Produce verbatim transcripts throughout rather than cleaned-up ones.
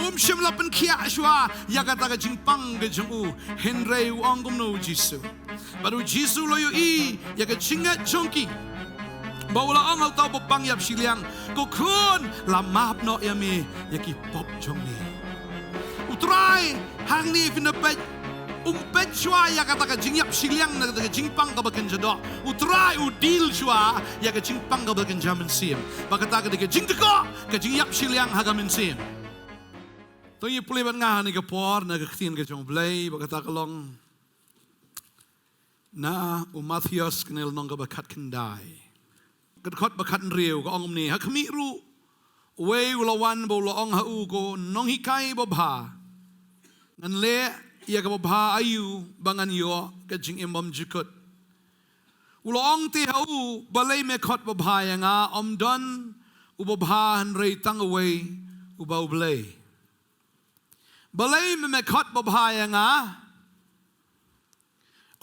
Um shym la pynkhiah shuwa ïa kata ka jingpang ka jong u. Hynrei u ong kumno u Jisu? Bad u Jisu u la ïohi ïa ka jingngeit jong ki, bad u la ong ha uta u bapang ïapshiliang, "Ko khun, la map noh ïa me ïa ki pop jong me." U Trai hangne, phin da peit, um peit shuwa ïa kata ka jingïapshiliang na kata ka jingpang kaba kynja doh. U Trai u deal shuwa ïa ka jingpang kaba kynja mynsiem. Bad kata ka dei ka jingthoh ka jingïapshiliang ha ka mynsiem. To ngin pule bad nga ha kane ka por na ka ktien ka jong u Blei, bad kata ka long na u Mathaios, ka lynnong kaba khatkhyndai, ka dkhot ba khathynriew, ka ong kumne: Ha khmih ruh uwei u la wan bad u la ong ha u, "Ko nonghikai babha, ngan leh ïa ka babha aïu ba ngan ïoh ka jingim bymjukut?" U la ong te ha u, "Balei me khot babha ïa nga? Ym don u babha hynrei tang uwei, uba u Blei. Balei me, me khot babha ïa nga?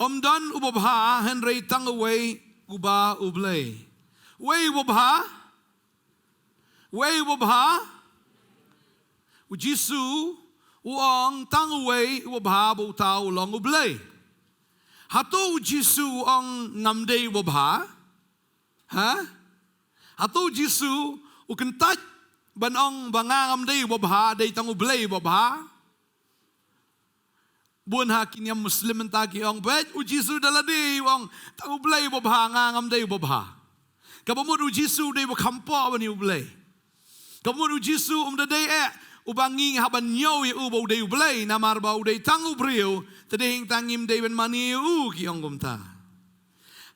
Ym don u babha hynrei tang uwei, uba u Blei." Uwei u babha? Uwei u babha? U Jisu u ong tang uwei u babha, bad uta u long u Blei. Hato u Jisu u ong ngam dei u babha? Ha? Hato u Jisu u kyntait ban ong ba nga ngam dei u babha, dei tang u Blei u babha? Bun ha ki niam Muslim mynta ki ong, peit, u Jisu da lade u ong tang u Blei u babha, nga ngam dei u babha. Kaba mut u Jisu u dei uba kham poh ban ïa u Blei. Kaba mut u Jisu um da dei eh uba ngi hap ban ñiew ïa u ba u dei u Blei, namar ba u dei tang u briew, te dei hangta ngim dei ban mane ïa u, ki ong kumta.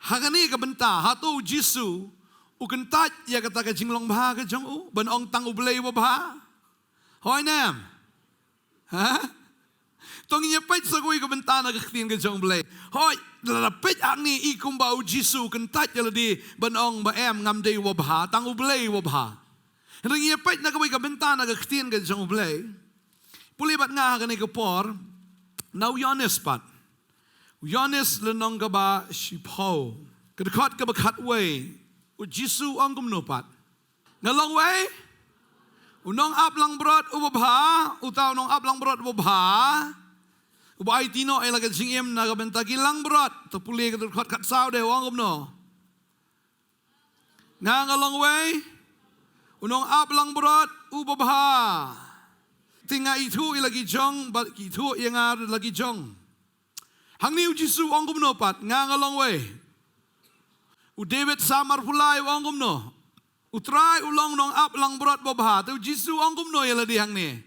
Ha kane ka bynta, hato u Jisu u kyntait ïa kata ka jinglong bha ka jong u ban ong tang u Blei u babha? Hooid ne em? Ha? To ngin ïa peit sa kawei ka bynta na ka ktien ka jong u Blei. Hooid, lada peit hangne i kumba u Jisu u kyntait ïa lade ban ong ba em, ngam dei u babha, tang u Blei u babha. Hynrei ngin ïa peit na kawei ka bynta na ka ktien ka jong u Blei. Pule bad nga ha kane ka por na u Ïoannis pat. U Ïoannis lynnong kaba shiphew, ka dkhot kaba khatwei, u Jisu u ong kumno pat? Nga long uwei u nongap langbrot u babha, uta u nongap langbrot u babha uba aiti noh ïa la ka jingim na ka bynta ki langbrot. To pule ka dkhot khatsaw de, u ong kumno? Nga, nga long uwei u nongap langbrot u babha. Te nga ithuh ïa la ki jong, bad ki ithuh ïa nga ruh la ki jong. Hangne u Jisu u ong kumno pat? Nga, nga long uwei. U David Sam arphew lai u ong kumno? U Trai u long nongap langbrot babha. Te u Jisu u ong kumno ïa lade hangne?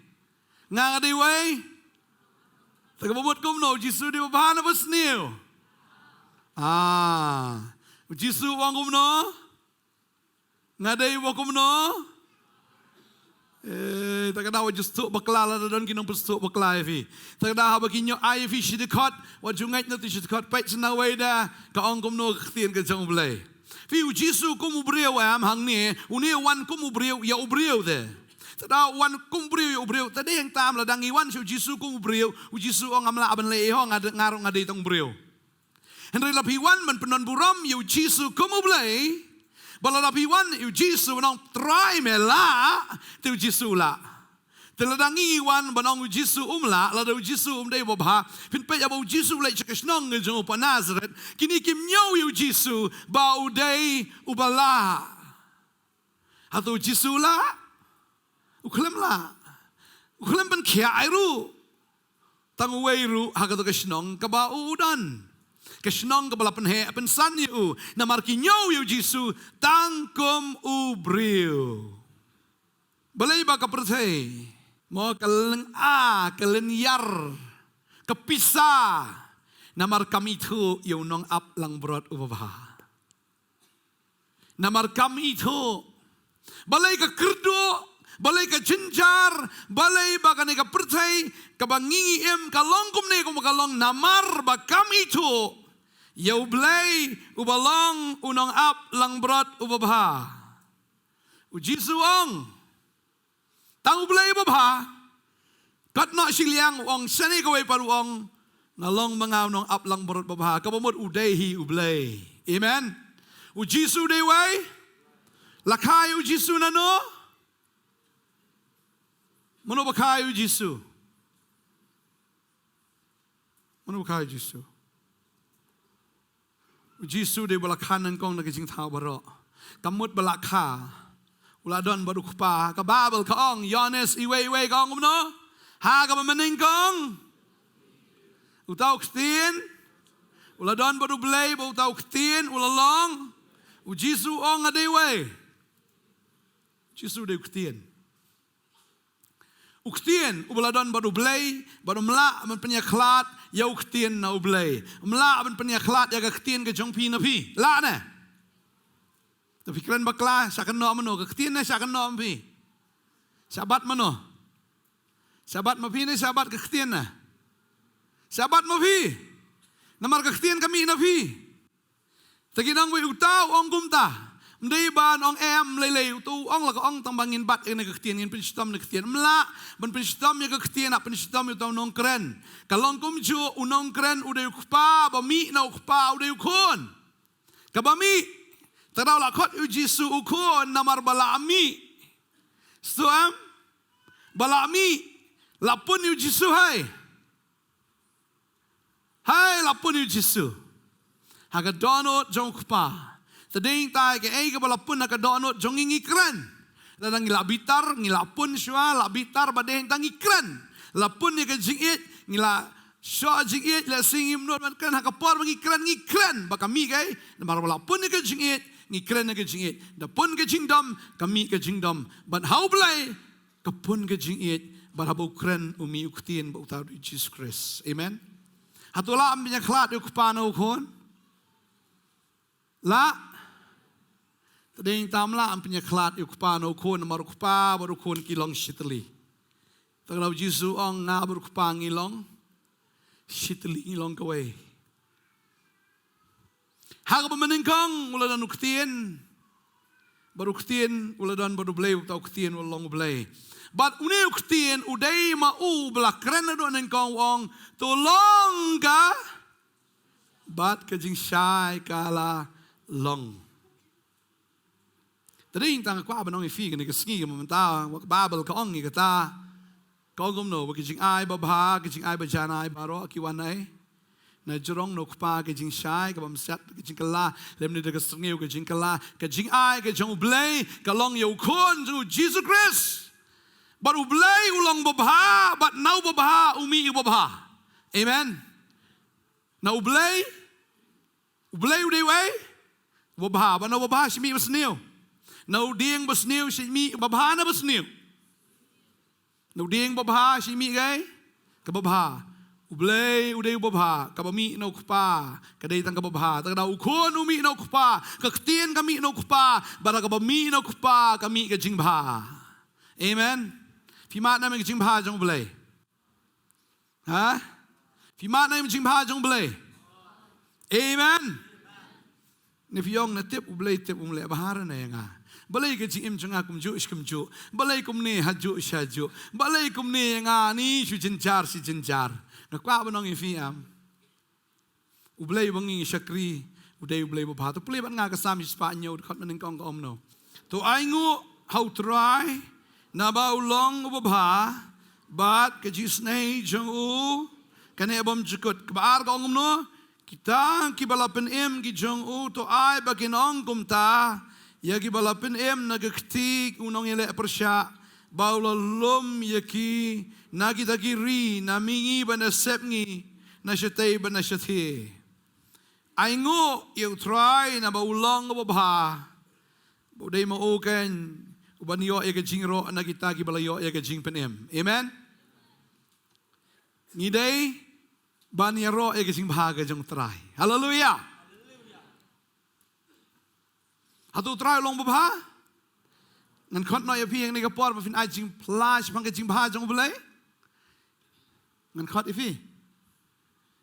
Nga, nga dei uwei. Te kaba mut kumno, u Jisu u dei babha ne ba sniew? Ah, u Jisu u ong kumno? Nga dei uba kumno? Eh, ta ka daw wat ju sdang bakla, lada don ki nongpynsdang bakla ïa phi. Ta ka daw haba ki ñiew ai ïa phi shi dkhot, wat ju ngeit noh ïa shi dkhot, peit sa na wei da ka ong kumno ka ktien ka jong u Blei. Phi, u Jisu kum u briew em hangne, une u wan kum u briew ïa u briew te. Ta daw wan kum u briew ïa u briew, ta dei hangta lada ngi wan sha u Jisu kum u briew, u Jisu u ong ngam lah ban leh ei ho, nga de-, nga ruh nga dei tang u briew. Hynrei lada phi wan ban pyndonburom ïa u Jisu kum u Blei, ba lada phi wan ïa u Jisu ban ong, Trai me lah, te u Jisu u lah. Te lada ngi wan ban ong u Jisu um lah, lada u Jisu um dei uba bha, phin peit haba u Jisu u leit sha ka shnong ka jong u pat Nasaret, kine kim ñiew ïa u Jisu ba u dei uba lah. Hato u Jisu u lah? U khlem lah. U khlem pynkhiah ei ruh. Tang uwei ruh ha kato ka shnong kaba u u don. Ka shnong kaba la pynheh pynsan ïa u. Namar ki ñiew ïa u Jisu tang kum u briew. Balei ba ka pyrthei, mo, ka lynga, ka lyniar, ka pisa, namar kam ithuh ïa u nongap langbrot uba bha. Namar kam ithuh. Balei ka kyrduh, balei ka jynjar, balei ba kane ka pyrthei kaba ngi im ka long kumne kumba ka long, namar ba kam ithuh ïa u Blei uba long u nongap langbrot uba bha. U Jisu u ong, tang u Blei uba bha. Kat noh shiliang u ong, shane kawei pat u ong, nga long ma nga u nongap langbrot uba bha. Kaba mut u dei hi u Blei. Amen. U Jisu u dei uwei. La kha ïa u Jisu nano? Mano ba kha ïa u Jisu? Mano ba kha ïa u Jisu? U Jisu u dei uba la kha nyngkong na ka jingthaw baroh. Ka mut ba la kha, u la don bad u Kpa. Ka Baibl ka ong, Ïoannis wei wei ka ong kumno? Ha kaba mynnyngkong uta u Ktien u la don bad U Blei, bad uta u Ktien u la long. U Jisu u ong, nga dei uwei. U Jisu u dei u Ktien. U Ktien uba la don bad U Blei, bad ym lah ban pynïakhlad ïa u Ktien na U Blei. Ym lah ban pynïakhlad ïa ka ktien ka jong phi na phi. Lah ne? Te phi kren bakla, shah kynnoh mano, ka ktien ne shah kynnoh ma phi? Shah bat mano? Shah bat ma phi ne shah bat ka ktien ne? Shah bat ma phi. Namar ka ktien ka mih na phi. Te ki nang wei, uta u ong kumta. Ym dei ban ong em lei lei, uta u ong la ka ong tang ba ngin bat ïa kane ka ktien, ngin pynshitom na ka ktien. Ym lah ban pynshitom ïa ka ktien, hap pynshitom ïa uta u nongkren. Ka long kumjuh, u nongkren u dei u Kpa, ba mih na u Kpa u dei u Khun. Kaba mih. Te daw la khot ïa u Jisu u Khun namar ba la mih. Sngewthuh em? Ba la mih. La pun ïa u Jisu hai. Hai, la pun ïa u Jisu ha ka dohnud jong u Kpa. Te dei tang kaei kaba la pun ha ka dohnud jong ngi, ngi kren. Lada ngi la bitar, ngi la pun shuwa, la bitar, ba dei tang ngi kren. La pun ïa ka jingïeit, ngi la shoh jingïeit, la sngewmut ban kren, ha ka por ba ngi kren, ngi kren ba ka mih kaei. Namar ba la pun ïa ka jingïeit, ngi kren ïa ka jingïeit. Da pun ka jingdom, ka mih ka jingdom. Bad ha U Blei ka pun ka jingïeit, bad haba u kren u mih u Ktien, bad uta u dei u Jisu Khrist. Amen. Hato lah ban pynïakhlad ïa u Kpa na u Khun? Lah. Te dei tang ym lah ban pynïakhlad ïa u Kpa na u Khun, namar u Kpa bad u Khun ki long shitylli. Te kata u Jisu u ong, nga bad u Kpa ngi long shitylli, ngi long kawei. Ha kaba mynnyngkong u la don u Ktien. Bad u Ktien u la don bad U Blei, uta u Ktien u la long U Blei. Bad une u Ktien u dei ma u ba la kren naduh nyngkong, u ong, to long ka, bad ka jingshai ka la long. Te dei tang nga kwah ban ong ïa phi kane ka sngi, ka mynta, wat ka Baibl ka ong ïa kata. Ka ong kumno, ba ka jingai babha, ka jingai bajanai baroh ki wan na ei? Na jrong na u Kpa. Ka jingshai, ka bym shet, ka jingkylla, lymne da ka syrngiew ka jingkylla, ka jingai ka jong U Blei ka long ïa u Khun jong u Jisu Khrist. Bad U Blei u long babha, bad na u babha u mih u babha. Amen. Na U Blei, U Blei u dei uei? U babha. Bad na u babha shu mih basniew? Na u dieng basniew shu mih babha ne basniew? Na u dieng babha shu mih kaei? Ka babha. U Blei u dei u babha, kaba mih na u Kpa ka dei tang ka babha. Te kata u Khun u mih na u Kpa, ka Ktien ka mih na u Kpa, bad kaba mih na u Kpa ka mih ka jingbha. Amen. Phi mad ne em ïa ka jingbha jong U Blei? Ha? Phi mad ne em ïa ka jingbha jong U Blei? Amen. Ne phi ong, na tip U Blei, tip U Blei, bha re ne ïa nga. Balei ka jingim jong nga kumjuh shi kumjuh? Balei kumne hajuh shi hajuh? Balei kumne ïa nga, ni shu jynjar shi jynjar? Nga kwah ban ong ïa phi em, U Blei uba ngi shakri u dei U Blei babha. To plie bad nga ka Salm shispah hynñiew, dkhot mynnyngkong ka ong kumno? To ainguh ha U Trai naba u long u babha, bad ka jingisynei jong u ka neh bymjukut. Kaba ar ka ong kumno? Kita kiba la pynim ki jong u, to ai ba kin ong kumta ïa kiba la pynim na ka kti u nongïaleh pyrshah, ba u la lum ïa ki na kita ki ri, na mihngi bad na sepngi, na shatei bad na shathie. Ainguh ïa U Trai naba u long u babha, ba u dei ma u keiñ uban ïoh ïa ka jingïaroh na kita kiba la ïoh ïa ka jingpynim. Amen. Ngi dei ban ïaroh ïa ka jingbha ka jong U Trai. Haleluia. Hato U Trai u long babha? Ngan khot noh ïa phi ha kane ka por ba phin ai jingpyllait shaphang ka jingbha jong U Blei. Ngan khot ïa phi.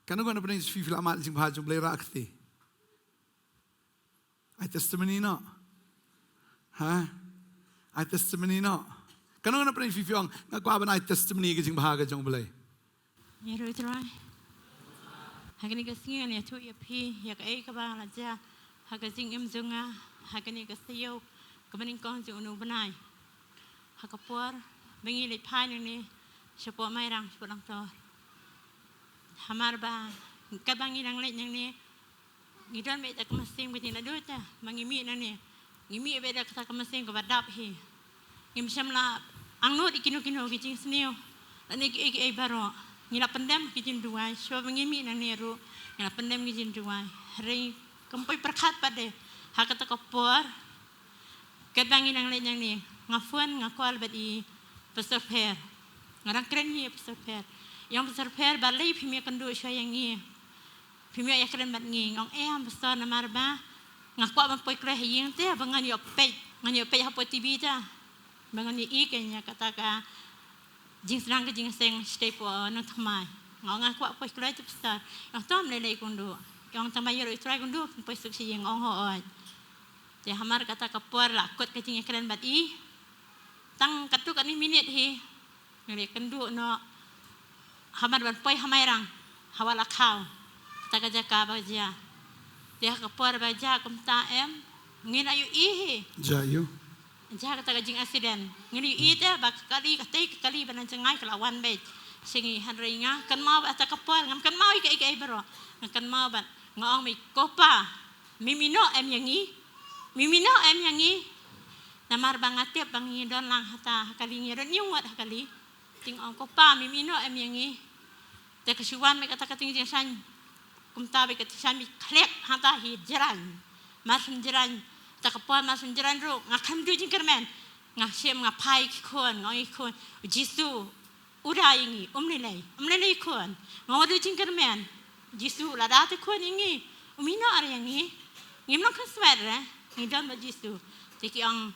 Katno ngan pynbna ïa phi, phi la mad jingbha jong U Blei, rah kti. Ai testimony noh. Ha? Ai testimony noh. Katno ngan pynbna ïa phi, phi ong, nga kwah ban ai testimony ka jingbha ka jong U Blei. Ïa U Trai. Ha kane ka sngi ngan ïathuh ïa phi ïa kaei kaba la jia ha ka jingim jong nga ha kane ka taïew kaba nyngkong jong une u bnai. Ha ka por Ba ngi leit phai nangne shapoh Mairang, shapoh Langtor. Hamar ba katba ngi dang leit nangne, ngi don beit da ka mynsiem ka jingnaduh te ba ngi mih nangne. Ngi mih beit da kata ka mynsiem kaba dap hi. Ngim shym la angnud ïa kino kino ki jingsniew lane kiei kiei baroh. Ngi la pyndem ki jingduwai shuwa ba ngi mih nangne ruh. Ngi la pyndem ki jingduwai. Hynrei kam poi pyrkhat pat de ha kata ka por. Katba ngi dang leit nangne, nga phone, nga call bad i Pastor Pher. Nga dang kren hi ïa Pastor Pher. Ïa Pastor Pher, balei phim ïakynduh shuwa ïa ngi? Phim ïoh ïakren bad ngi. Nga ong, em Pastor, namar ba nga kwah ban poi kloi ha ïing te ba ngan ïoh peit, ngan ïoh peit hapoh TV te ba ngan ïohi kein ïa kata ka jingsdang ka jingseng shatei poh Nongthymmai. Nga ong, nga kwah poi kloi te Pastor. Nga ong, to ym lei lei, kynduh. Nga ong, tang ba ïaroh ïa u Trai, kynduh, poi suk sha ïing. Nga ong, hooid. Te hamar kata ka por la kut ka jingïakren bad i. Tang katto katne minit hi. Ngi leit kynduh noh. Hamar ban poi ha Mairang, ha Walakhaw. Kata ka jaka ba jia. Te ha ka por ba jia kumta, em, ngim ïohi hi. Jia ïoh. Jia kata ka jingaksiden. Ngim ïohi te ba ka kali, katei ka kali ba nang jngai ka la wan beit sha ngi. Hynrei nga kynmaw ba kata ka por ngam kynmaw ïa kaei kaei baroh. Nga kynmaw ba nga ong, me ko Pa, mem ïehnoh em ïa ngi? Mem ïehnoh em ïa ngi? Namar ba nga tip ba ngi don lang hata ha kali, ngi don hynñiew ngut ha kali. Te nga ong, ko Pa, mem ïehnoh em ïa ngi? Te ka shu wan beit kata ka jingshaiñ. Kumta beit ka jingshaiñ beit, khlieh hangta hi jraiñ. Mar shu jraiñ, kata ka por mar shu jraiñ ruh nga khlem duh jingkyrmen. Nga shim, nga phai ki khun, nga ong ïa ki khun, u Jisu u da ïa ngi, um lei lei, um lei lei khun. Nga ong, duh jingkyrmen. U Jisu lada te khun ïa ngi, um ïehnoh ar ïa ngi? Ngim long khun swet re, ngi don bad u Jisu. Te ki ong,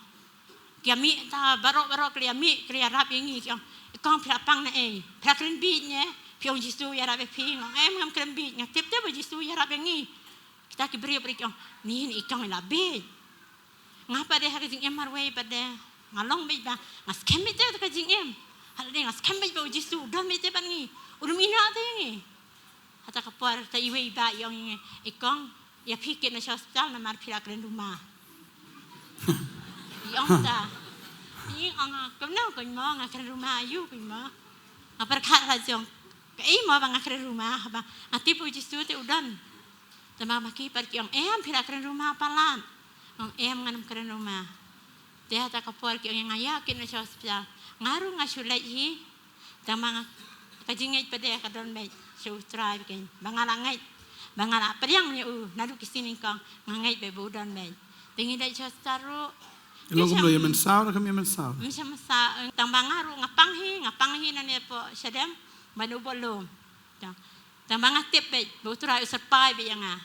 ki ïa mih ta baroh baroh, ki la ïa mih, ki la ïarap ïa ngi, ki ong, i kong, phi la pang na ei? Phi la kren bieit ne? Phi ong u Jisu u ïarap ïa phi. Nga ong, em, ngam kren bieit, nga tip te ba u Jisu u ïarap ïa ngi. Kita ki briew briew ki ong, ni, ni i kong i la bieit. Nga pat de ha ka jingim marwei pat de nga long beit ba nga skhem beit te ka jingim. Hynrei nga skhem beit ba u Jisu u don beit te bad ngi, u dang ïehnoh te ïa ngi. Hata ka por ta iwei i bah i ong ïa ngi, i kong, ïa phi kit noh sha hospital namar phi la kren ruma. I ong ta. I ong, ah, kumno kong mo, nga kren ruma aïu kong mo? Nga pyrkhat la jong, kaei mo ba nga kren ruma, haba nga tip u Jisu te u don. Te ma ma ki pat ki ong, em, phi la kren ruma palat? Nga ong, em, ngan ym kren ruma. Te hata ka por ki ong ïa nga, ïa kit noh sha hospital. Nga ruh nga shu leit hi. Tang ba nga, ka jingngeit pat de ka don beit sha u Trai beit, ba nga la ngeit, ba nga la pdiang ïa u naduh ki sngi nyngkong, nga ngeit beit ba u don beit. Te ngi leit sha hospital ruh. Long kumno, ïa mynsaw ne kam ïa mynsaw? Mynsaw, mynsaw. Tang ba nga ruh nga pang hi, nga pang hi nangne hapoh shadem ban u bol lum. Tang Tang ba nga tip beit ba u Trai u syrpai beit ïa nga.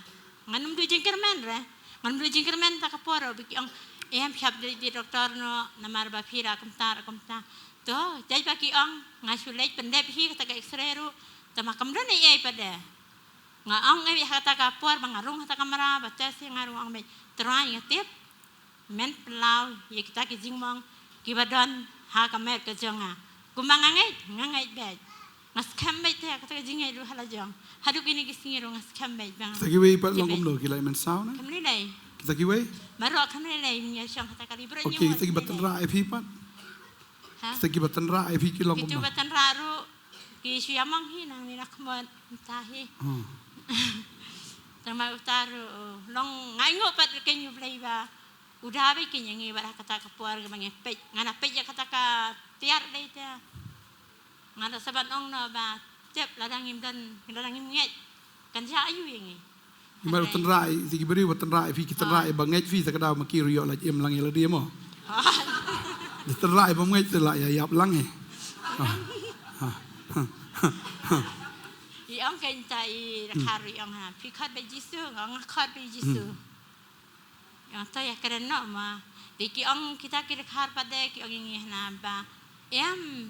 Ngan ym duh jingkyrmen re. Ngan ym duh jingkyrmen. Ta ka por ruh ba ki ong, em, phi hap dei, dei doktor noh namar ba phi la kumta, la kumta. To, jait ba ki ong, nga shu leit pyndep hi kata ka X-ray ruh. Tang ba kam don ei ei pat de. Nga ong ei ha kata ka por ba nga rung ha kata ka kamra ba test hi, nga rung ong beit, Trai, nga tip men pynlaw ïa kita ki jingmong kiba don ha ka met ka jong nga. Kumba nga ngeit, nga ngeit beit. Nga skhem beit te kata ka jingngeit ruh ha la jong. Haduh kine ki sngi ruh nga skhem beit ba nga. Kita kiwei pat long kumno, ki la ïa mynsaw ne? Kam lei lei. Kita kiwei? Baroh kam lei lei, ngi ïa shong ha kata ka kali baroh. Okay, kita kiba tynrah ïa phi pat? Ha? Kita kiba tynrah ïa phi ki long kumno? Kita kiba tynrah ruh ki shu ïa mong hi nangne na khmut mynta hi. Hmm. Tang ba uta ruh long, nga ainguh pat kein ïa U Blei ba u da beit kein ïa ngi bad ha kata ka por kaba ngi peit, nga na peit ïa kata ka tiar dei te. Nga da sa ban ong noh ba tip, lada ngim don, lada ngim ngeit, kan jia aïu ïa ngi? Namar u tynrai, ïa ki briew ba tynrai ïa phi, ki tynrai ba ngeit phi, ta ka daw ma ki ruh ïoh lait im lang ïa lade mo. Ki tynrai ba ngeit te la ïa ïap lang eh. I ong kein ta i Rakhar, i ong ha, phi khot beit Jisu? Nga ong nga khot beit Jisu. Ïa to ïa kren noh ma. Te ki ong kita ki Rakhar pat de ki ong ïa ngi hana ba, em,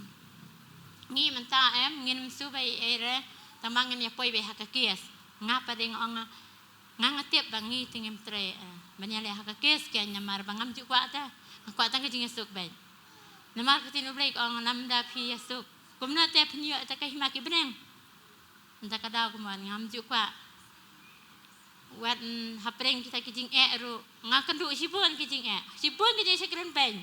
ngi mynta em ngin ym shu ba ei ei re, tang ba ngin ïa poi beit ha ka case. Nga pat de nga ong nga, nga tip ba ngi te ngim treh, eh, ban ïa leh ha ka case kein namar ba ngam ju kwah te. Nga kwah tang ka jingïasuk beit. Namar ka ktien U Blei ka ong lada phi ïasuk, kumno te phin ïoh ïa ka hima ki bneng? Mynta ka daw kumne ngam ju kwah. Wat, mm, hapdeng kita ki jingeh ruh nga kynduh shibun ki jingeh, shibun ki jingeh sha kren beiñ.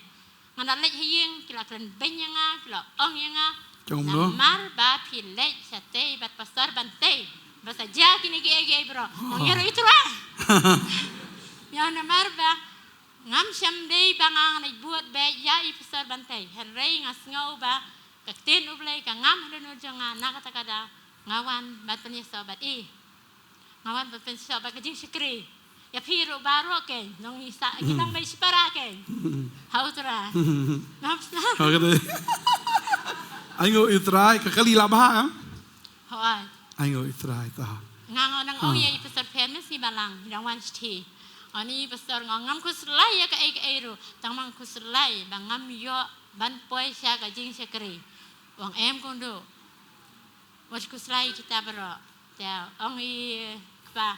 Nga la leit ha ïing, ki la kren beiñ ïa nga, ki la ong ïa nga. Namar ba phi leit shatei bad Pastor Bantei. Ba sa jia kine kiei kiei baroh. Ong ïa ruh i Trai. Ïa namar ba ngam shym dei ba nga ngan leit bud beit ïa i Pastor Bantei. Hynrei nga sngew ba ka ktien U Blei ka ngam ha lyngngoh jong nga, na kata ka daw nga wan ban pynïasoh bad i. Nga wan ban pynïasoh bad ka jingshakri. Ïa phi ruh baroh kein, nong i sa, ki nong ba i shipara kein. Ha U Trai. Ngam sngewthuh. Ai nguh ïa U Trai, ka kali la bha, em? Hooid. Ai nguh ïa U Trai ta. Nga ngan ong ïa i Pastor Pher, mynta sngi balang, i dang wan shithi. Ong i Pastor, nga ngam khuslai ïa kaei kaei ruh, tang ma nga khuslai ba ngam ïoh ban poi sha ka jingshakri. Ong em kumno. Wat khuslai kita baroh. Te ong i kpa,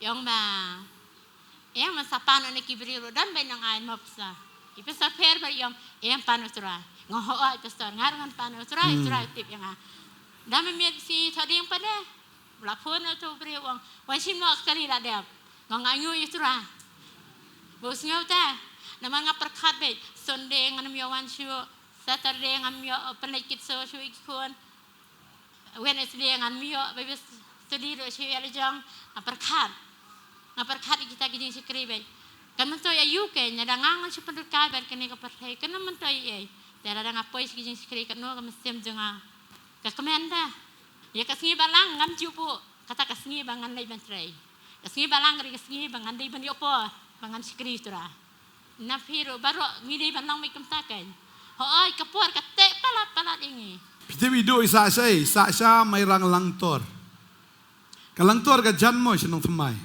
i ong ba, ïa ma sa pan na ki briew ruh don ba nang ai mop sa. I Pastor Pher ba i ong, ïa pan U Trai. Nga hooid Pastor, nga ruh ngan pan U Trai, U Trai tip ïa nga. Da mynmiet shi thoh ding pat de. La phone uto u briew ong, wan shim noh ka kali la dep. Nga ong ai nguh ïa U Trai. Ba u sngew te. Namar nga pyrkhat beit, Sunday ngan ym ïoh wan shuh, Saturday ngam ïoh pynleit kit shuh shuh ïa ki khun. Wednesday ngan ym ïoh Bible study ruh shuh ïa la jong, nga pyrkhat. Nga pyrkhat ïa kita ki jingshakri beit. Kan myntoi aïu kein, lada nga ngam shu pynrung kai bad kane ka pyrthei, kan myntoi ei ei. Te lada nga poi sha ki jingshakri, katno ka mynsiem jong nga ka kmen da. Ïa ka sngi balang ngam ju buh, kata ka sngi ba ngan leit ban trei. Ka sngi balang ka dei ka sngi ba ngan dei ban ïoh por ba ngan shakri U Trai. Na phi ruh baroh ngi dei ban long beit kumta kein. Hooid ka por ka teh palat palat ïa ngi. Phi tip i duh i Sasha, i Sasha Mairang Langtor. Ka Langtor ka jan mo sha Nongthymmai.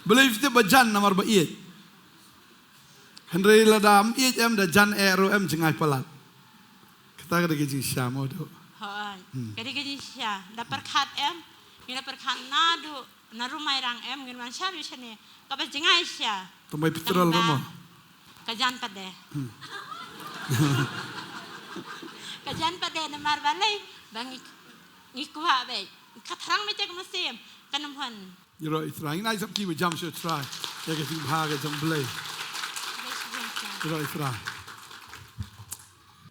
Balei phi tip ba jan? Namar ba ïeit. Hynrei lada ym ïeit em, da jan eh ruh em jngai palat. Kata ka dei ka jingshisha mo duh. Hooid. Ka dei ka jingshisha. Da pyrkhat em, ngi da pyrkhat naduh na Rumairang em, ngin wan sha ruh shane. Kaba jngai shisha. Tang bai petrol ruh mo. Ka jan pat de. Ka jan pat de namar balei ba ngi, ngi kwah beit. Ka thrang beit ka mynsiem. Kan ym hon. Ïaroh ïa U Trai, ngin ai sap ki ba jam sha U Trai. Ïa ka jingbha ka jong U Blei. Ïaroh ïa U Trai.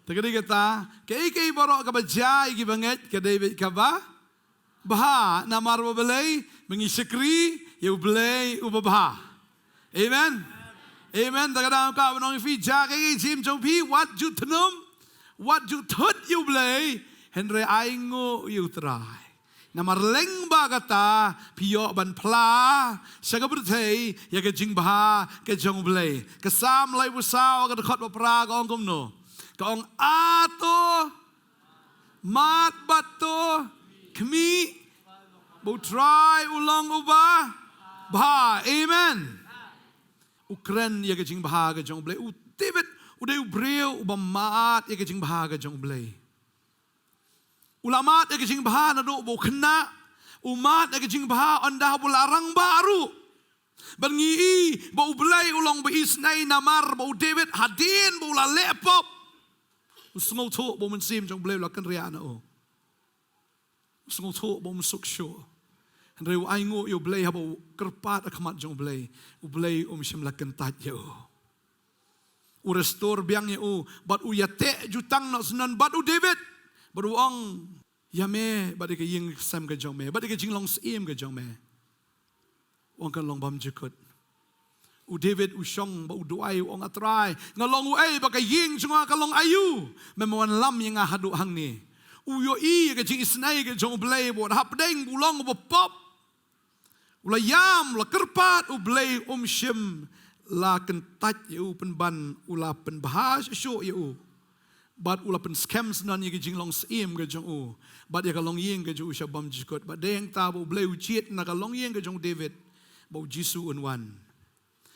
Te ka dei kata, kaei kaei baroh kaba jia ïa ki bangeit ka dei beit kaba bha, namar ba balei, ba ngi shakri ïa U Blei uba bha. Amen. Amen. Te ka dang ka ba nong phi jia kaei kaei jingim jong phi, wat ju thnum, wat ju thut ïa U Blei, hynrei ai nguh ïa U Trai. Namar lyngba kata phi ïoh ban phla sha ka pyrthei ïa ka jingbha ka jong U Blei. Ka Salm laiphew saw ka dkhot ba phra ka ong kumno? Ka ong, a to mad bad to khmih ba U Trai u long uba bha. Amen. U kren ïa ka jingbha ka jong U Blei. U David u dei u briew uba mad ïa ka jingbha ka jong U Blei. U la mad ïa ka jingbha naduh ba u khynnah. U mad ïa ka jingbha ynda ba u la rangbah ruh. Bad ngi i ba U Blei u long ba isynei namar ba u David hadien ba u la leh pop, u sngewthuh ba u mynsiem jong U Blei u la kynriah na u. U sngewthuh ba um suk shuh. Hynrei u ainguh ïa U Blei haba u kyrpad ha khmat jong U Blei. U Blei um shym la kyntait ïa u. U restore biang ïa u, bad u ïateh jutang noh sngewbha bad u David. Bad u ong, ïa me, bad ïa ka ïing ka sem ka jong me, bad ïa ka jinglong syiem ka jong me. U ong kan long bymjukut. U David u shong bad u duwai u ong, A Trai, nga long uei bad ka ïing jong nga ka long aïu? Me me wanlam ïa nga haduh hangne. U ïohi ïa ka jingisynei ka jong U Blei bad hapdeng ba u long uba pop. U la ïam, u la kyrpad, U Blei um shym la kyntait ïa u, pynban u la pynbha shuh shuh ïa u. Bad u la pynskhem sngewbha ïa ka jinglong syiem ka jong u. Bad ïa ka longïing ka jong u sha bymjukut. Bad dei hangta ba U Blei u jied na ka longïing ka jong u David. Ba u Jisu un wan.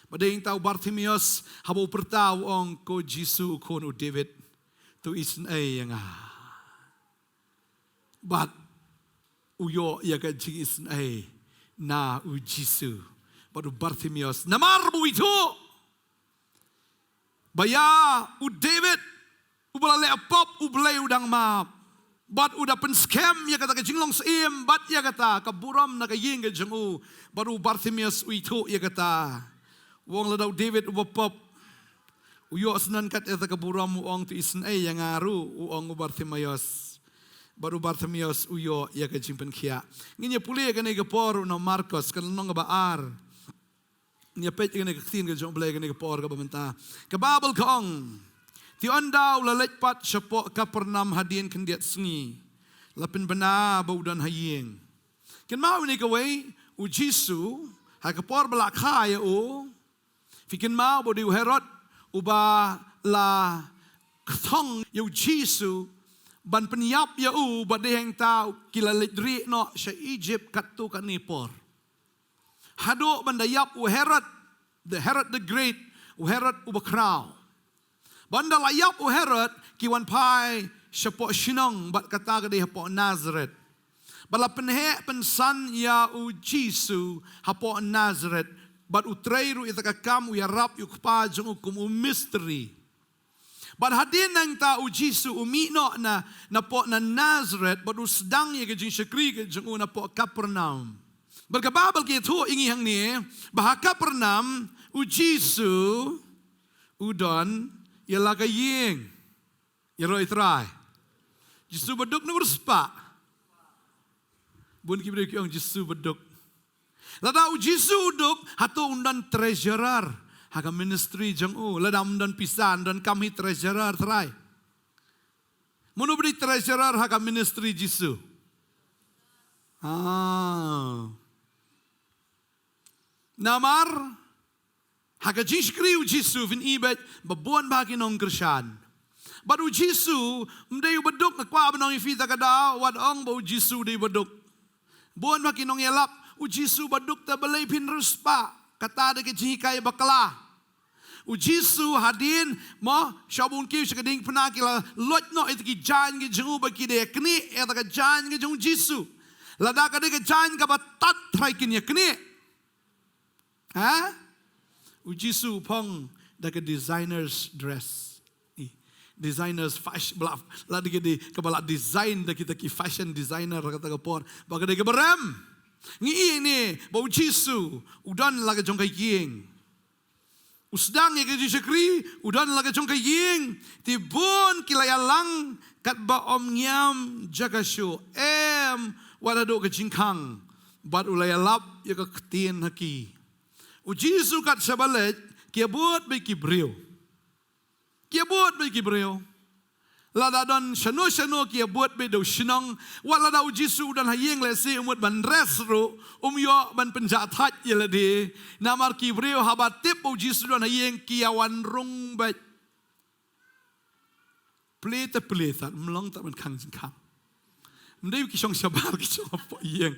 Bad dei hangta u Bartimeus haba u pyrta u ong, Ko Jisu u khun u David. To isynei ïa nga. Bad u ïoh ïa ka jingisynei na u Jisu. Bad u Bartimeus namar ba u ithuh ba ïa u David uba la leh pop U Blei u dang map. Bad u da pynskhem ïa kata ka jinglong syiem, bad ïa kata ka burom na ka ïing ka jong u. Bad u Bartimeus u ithuh ïa kata. U ong lada u David uba pop u ïoh syndon kat ïa ka burom, u ong to isynei ïa nga ruh, u ong u Bartimaeus. Bad u Bartimaeus u ïoh ïa ka jingpynkhiah. Ngin ïa pule ïa kane ka por na Markos, ka lynnong kaba ar. Ngin ïa peit ïa kane ka ktien ka jong U Blei kane ka por kaba mynta. Ka Baibl ka ong, te ynda u la leit pat shapoh Kapernaum hadien khyndiat sngi, la pynbna ba u don ha ïing. Kynmaw ïa kane kawei, u Jisu, ha ka por ba la kha ïa u, phi kynmaw ba u dei u Herod uba la kthong ïa u Jisu ban pynïap ïa u, bad dei hangta ki la leit rieh noh sha Egypt katto katne por. Haduh ban da ïap u Herod, the Herod the Great, u Herod uba khraw. Ban da la ïap u Herod, ki wan phai shapoh shnong, bad kata ka dei hapoh Nazareth. Bad la pynheh pynsan ïa u Jisu hapoh Nazareth, bad u trei ruh ïa kata ka kam, u ïarap ïa u kpa jong u kum u mistri. Bad hadien nangta u Jisu u mih noh na, napoh na Nazareth, bad u sdang ïa ka jingshakri ka jong u napoh Kapernaum. Bad ka Baibl ka ïathuh ïa ngi hangne, ba ha Kapernaum, u Jisu u don ïa la ka ïing. Ïaroh ïa Trai. Jisu ba duk ne ba riewspah? Bun ki briew ki ong Jisu ba duk. Lada u Jisu u duk, hato un don treasurer ha ka ministry jong u? Lada un don pisa, un don kam hi treasurer, Trai. Mano ba dei treasurer ha ka ministry Jisu? Ah. Namar ha ka jingshakri u Jisu, phin i beit ba bun bha ki nongkyrshan. Bad u Jisu um dei uba duk. Nga kwah ban ong ïa phi ta ka daw, wat ong ba u Jisu u dei uba duk. Bun bha ki nongïalap, u Jisu ba duk te balei phin riewspah? Kata dei ka jinghikai bakla. U Jisu hadien mo shong bun ki sha ka diengphna, ki la loit noh ïa ki jaiñ ki jong u, ba ki dei knieh ïa ka jaiñ ki jong u Jisu. Lada ka dei ka jaiñ kaba tad, Trai, kin ïa knieh. Ha? U Jisu u phong da ka designer's dress. I, designer's fashion, ba la, la dei ka dei, kaba la design da kita ki fashion designer kata ka por. Ba ka dei kaba rem. Ngi i ne ba u Jisu u don la ka jong ka ïing. U sdang ïa ka jingshakri, u don la ka jong ka ïing. Te bun ki la ïalang katba ym ngiam jaka shuh. Em, wat haduh ka jingkhang. Bad u la ïalap ïa ka ktien ha ki. U Jisu kat shaba leit, ki ïabud beit ki briew. Ki ïabud beit ki briew. Lada don shano shano ki ïabud beit da u shnong. Wat lada u Jisu u don ha ïing lehse u mut ban rest ruh, um ïoh ban pynjah thait ïa lade. Namar ki briew haba tip ba u Jisu u don ha ïing, ki ïawan rung beit. Plie te plie, tat mlong, tat ban khang jingkhang. Ym dei ki shong shabar, ki shong hapoh ïing.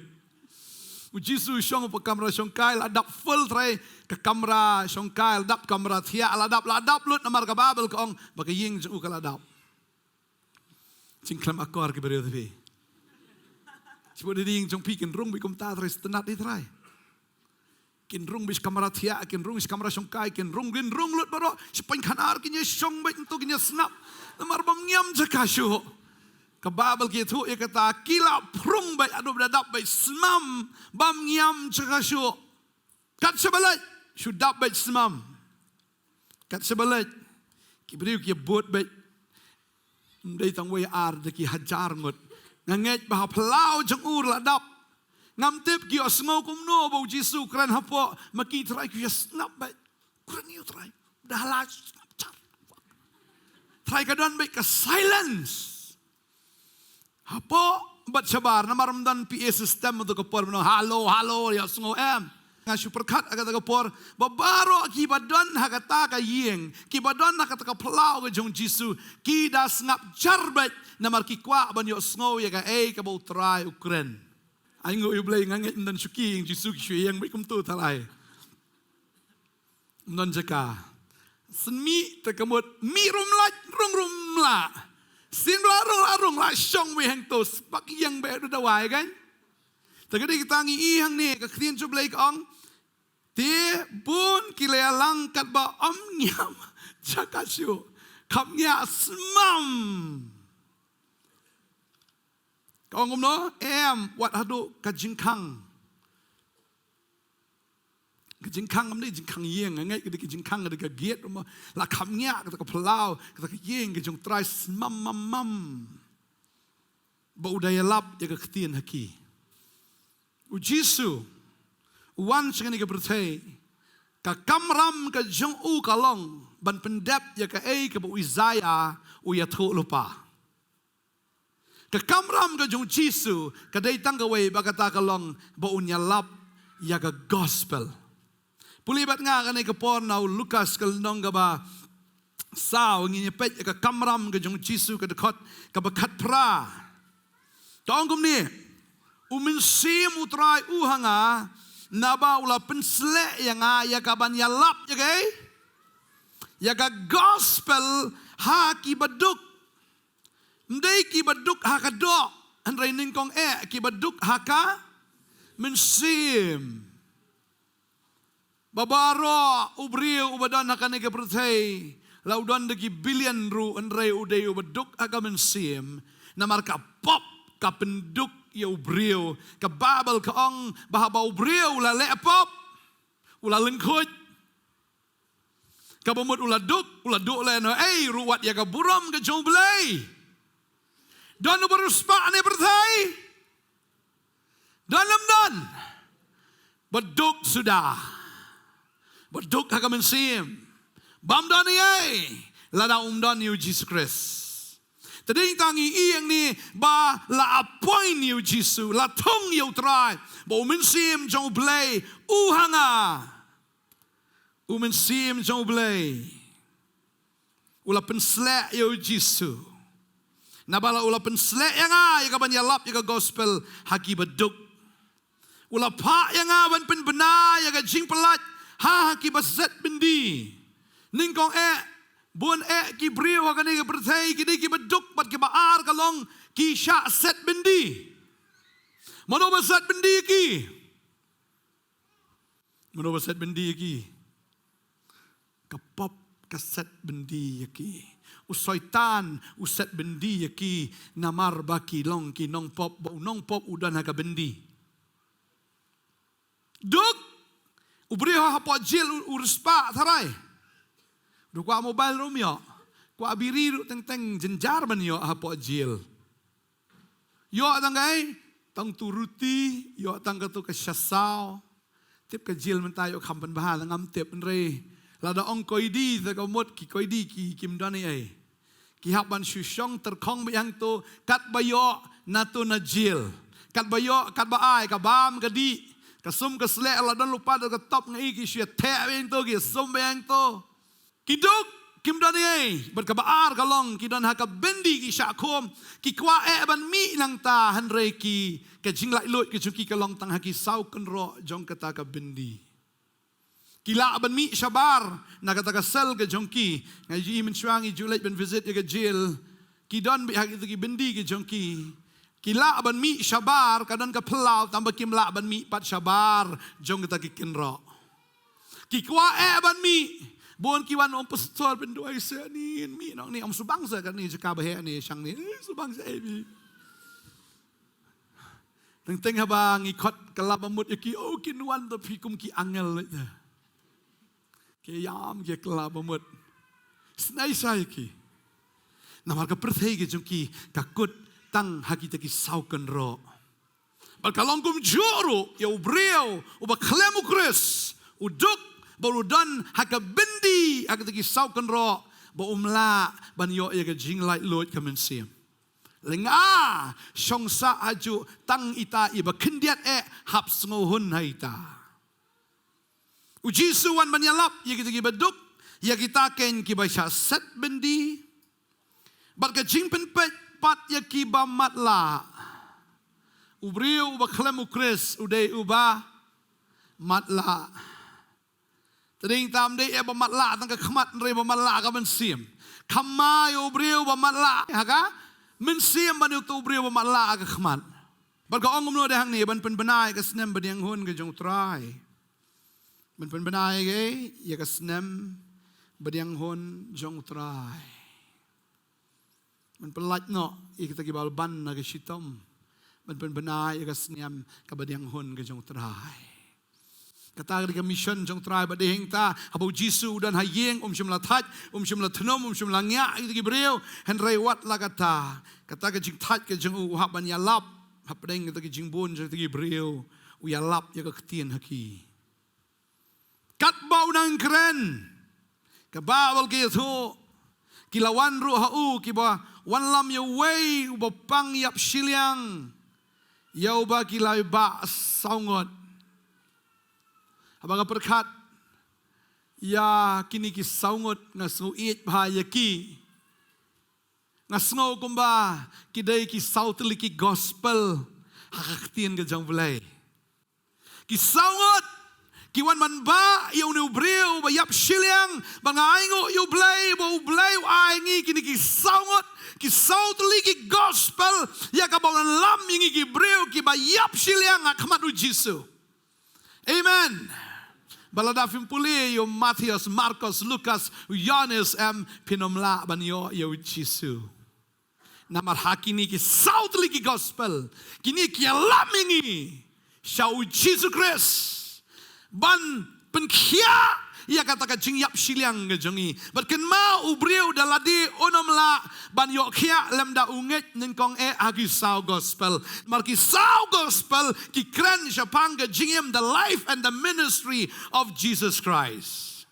U Jisu u shong hapoh kamra shongkai, la dap full, Trai, ka kamra shongkai, la dap kamra thiah, la dap, la dap lut, namar ka Baibl ka ong ba ka ïing jong u ka la dap. Jingkhlem akor ki briew, te phi. Shu dei ïing jong phi kin rung beit kumta, Trai, sngewtynnat hi, Trai. Kin rung beit sha kamra thiah, kin rung sha kamra shongkai, kin rung, kin rung lut baroh. Shi pynkhana kin ïa shong beit, to kin ïa sngap. Namar bym ngiam jaka shuh. Ka Baibl ka ïathuh ïa kata, ki la phrung beit haduh ba da dap beit smam, bym ngiam jaka shuh. Kat shaba leit, shu dap beit smam. Kat shaba leit, ki briew ki ïabud beit. Ym dei tang wei ar, da ki hajar ngut. Nga ngeit ba ha phyllaw jong u la dap. Ngam tip ki ïohsngew kumno ba u Jisu u kren hapoh, ma ki, Trai, ki ïa sngap beit. Kren ïa u Trai. Da la sngap jar. Trai, ka don beit ka silence. Hapoh bad shabar, namar ym don P A system, hato ka por mynno, halo, halo, ïohsngew em. Nga shu pyrkhat ha kata ka por, ba baroh kiba don ha kata ka ïing, kiba don ha kata ka phyllaw ka jong u Jisu, ki da sngap jar beit, namar ki kwah ban ïohsngew ïa kaei kaba u Trai u kren. Ai nguh ïa u Blei, nga ngeit ym don shuki ïing Jisu ki shu ïeng beit kumto, Trai. Ym don jaka. Shen mih te ka mut mih ruh ym lah, rung ruh ym lah. Sien ba la rung, la rung, la shong beit hangto, spak ïeng beit da dawai kan. Te ka dei kata ngi i hangne, ka ktien jong u Blei ka ong, te bun ki la ïalang katba ym ngiam jaka shuh. Kham ngiah smam. Ka ong kumno? Em, wat haduh ka jingkhang. Ka jingkhang kam dei jingkhang ïing, nga ngeit ka dei ka jingkhang, ka dei ka gate ruh ma la kham ngiah kata ka phyllaw, kata ka ïing ka jong U Trai, smam mam mam. Ba u da ïalap ïa ka ktien ha ki. U Jisu u wan sha kane ka pyrthei, ka kamram ka jong u ka long ban pyndep ïa kaei kaba u Isaiah u ïathuh lypa. Ka kamram ka jong U Jisu ka dei tang kawei, ba kata ka long ba un ïalap ïa ka gospel. Pule bad nga kane ka por na u Lukas ka lynnong kaba saw, ngin ïa peit ïa ka kamram ka jong U Jisu, ka dkhot kaba khatphra. Ka ong kumne: U Mynsiem U Trai u ha nga, naba u la pynsleh ïa nga ïa ka ban ïalap ïa kaei? Ïa ka gospel ha ki baduk. Ym dei ki baduk ha ka doh, hynrei nyngkong eh ki baduk ha ka mynsiem. Ba baroh u briew uba don ha kane ka pyrthei, la u don da ki billion ruh, hynrei u dei u baduk ha ka mynsiem. Namar ka pop ka pynduk ïa u briew. Ka Baibl ka ong ba haba u briew u la leh pop, u la lyngkhuid. Kaba mut u la duk, u la duk lehnoh ei ruh wat ïa ka burom ka jong U Blei. Don uba riewspah ha kane ka pyrthei? Don ym don? Baduk suda. Baduk ha ka mynsiem. Bym don ei ei lada um don ïa U Jisu Khrist. Te dei tang ïa ngi ba la appoint ïa U Jisu, la thung ïa U Trai, ba U Mynsiem jong U Blei u ha nga. U Mynsiem jong U Blei u la pynsleh ïa U Jisu. Naba la u la pynsleh ïa nga ïa ka ban ïalap ïa ka gospel ha ki baduk. U la phah ïa nga ban pynbna ïa ka jingpyllait ha, ha ki ba set byndi. Nyngkong eh, bun eh ki briew ha kane ka pyrthei ki dei ki baduk bad ki ba-ar ka long ki shah set byndi. Mano ba set byndi ïa ki? Mano ba set byndi ïa ki? Ka pop ka set byndi ïa ki. U Soitan u set byndi ïa ki, namar ba ki long ki nongpop, ba u nongpop u don ha ka byndi. Duk, u briew hapoh jil u, u riewspah tharai. Duk kwah mobile ruh um ïoh, kwah biri ruh teng teng jynjar ban ïoh hapoh jil. Ïoh tang kaei? Tang tu ruti, ïoh tang katu ka sha saw. Tip ka jil mynta ïoh kham pynbha, la ngam tip, hynrei lada ong koidi te ka mut ki koidi ki, kim don ei ei. Ki hap ban shu shong tyrkhong beit hangto, katba ïoh na tu na jil. Katba ïoh, katba ai, ka bam ka dih, ka sum ka sleh la don lypa da ka top, nga i ki shu ïa theh beit hangto, ki sum beit hangto. Ki duk, kim don ei ei, bad ka ba-ar ka long, ki don ha ka byndi ki shah khum, ki kwah eh ban mih nangta, hynrei ki, ka jinglaitluid ka jong ki ka long tang ha ki saw kynroh jong kata ka byndi. Ki lah ban mih shabar na kata ka cell ka jong ki, nga ju i mynshuwa ngi ju leit ban visit ïa ka jil, ki don beit ha kita ki byndi ka jong ki. Ki lah ban mih shabar, ka don ka phyllaw, tangba kim lah ban mih pat shabar jong kita ki kynroh. Ki kwah eh ban mih. Bun ki wan ong, Pastor, pynduwai seh, ngin mih nong ni, ong subang seh kane jaka ba heh ne shang ni. Eh, subang seh eh mih. Teng teng haba ngi khot kylla ba mut ïa ki, oh, kin wan da phi kum ki angel leh. Ki ïam ki kylla ba mut. Snai sa ïa ki. Namar ka pyrthei ka jong ki ka kut tang ha kita ki saw kynroh. Bad ka long kumjuh ruh ïa u briew uba khlem U Khrist, u duk, ba u don ha ka byndi ha kita ki saw kynroh, ba um lah ban ïoh ïa ka jinglaitluid ka mynsiem. Lynga, shong sah hajuh tang ita i ba khyndiat eh, hap sngewhun ha ita. U Jisu wan ban ïalap ïa kita ki ba duk, ïa kita kein ki ba shah set byndi. Bad ka jingpynpeit pat ïa ki ba matlah. U briew uba khlem U Khrist u dei uba matlah. Te dei tam dei eh ba matlah tang ka khmat, hynrei ba matlah ka mynsiem. Kham ma ïa u briew ba matlah ha ka mynsiem ban ïa utu u briew ba matlah ha ka khmat. Bad ka ong kumno de hangne, ban pynbna ïa ka snem badiang hun ka jong U Trai. Ban pynbna ïa ka, ïa ka snem badiang hun jong U Trai. Ban pynlait noh ïa kita ki ba la ban na ka shitom. Ban pynbna ïa ka snem ka badiang hun ka jong U Trai. Kata ka dei ka mission jong Trai. Bad dei hangta, haba u Jisu u don ha ïing, um shym la thait, um shym la thnum, um shym la ngiah ïa kita ki briew. Hynrei wat la kata, kata ka jingthait ka jong u, u hap ban ïalap hapdeng kita ki jingbun jong kita ki briew. U ïalap ïa ka ktien ha ki. Katba u nang kren, ka Baibl ka ïathuh, ki la wan ruh ha u, kiba wanlam ïa uwei uba pang ïap shiliang, ïa uba ki la bah saw ngut. Haba nga pyrkhat ïa kine ki saw ngut, nga sngew ïeit bha ïa ki. Nga sngew kumba ki dei ki saw tylli ki gospel ha ka ktien ka jong U Blei. Ki saw ngut ki wan ban bah ïa une u briew ba ïap shiliang, ba nga ainguh ïa U Blei ba U Blei u ai ngi kine ki saw ngut, ki saw tylli ki gospel, ïa kaba wanlam ïa ngi ki briew kiba ïap shiliang ha khmat u Jisu. Amen. Bad lada phim pule ïa u Mathaios, Markos, Lukas, u Ïoannis, em, phin ym lah ban ïoh ïa u Jisu. Namar ha kine ki saw tylli ki gospel, kine ki ïalam ïa ngi sha u Jisu Khrist ban pynkhiah ïa kata ka jingïap shiliang ka jong ngi. Bad kynmaw, u briew da lade un ym lah ban ïoh khiah lymda u ngeit nyngkong eh ha ki saw gospel. Namar ki saw gospel ki kren shaphang ka jingim, the life and the ministry of Jesus Christ.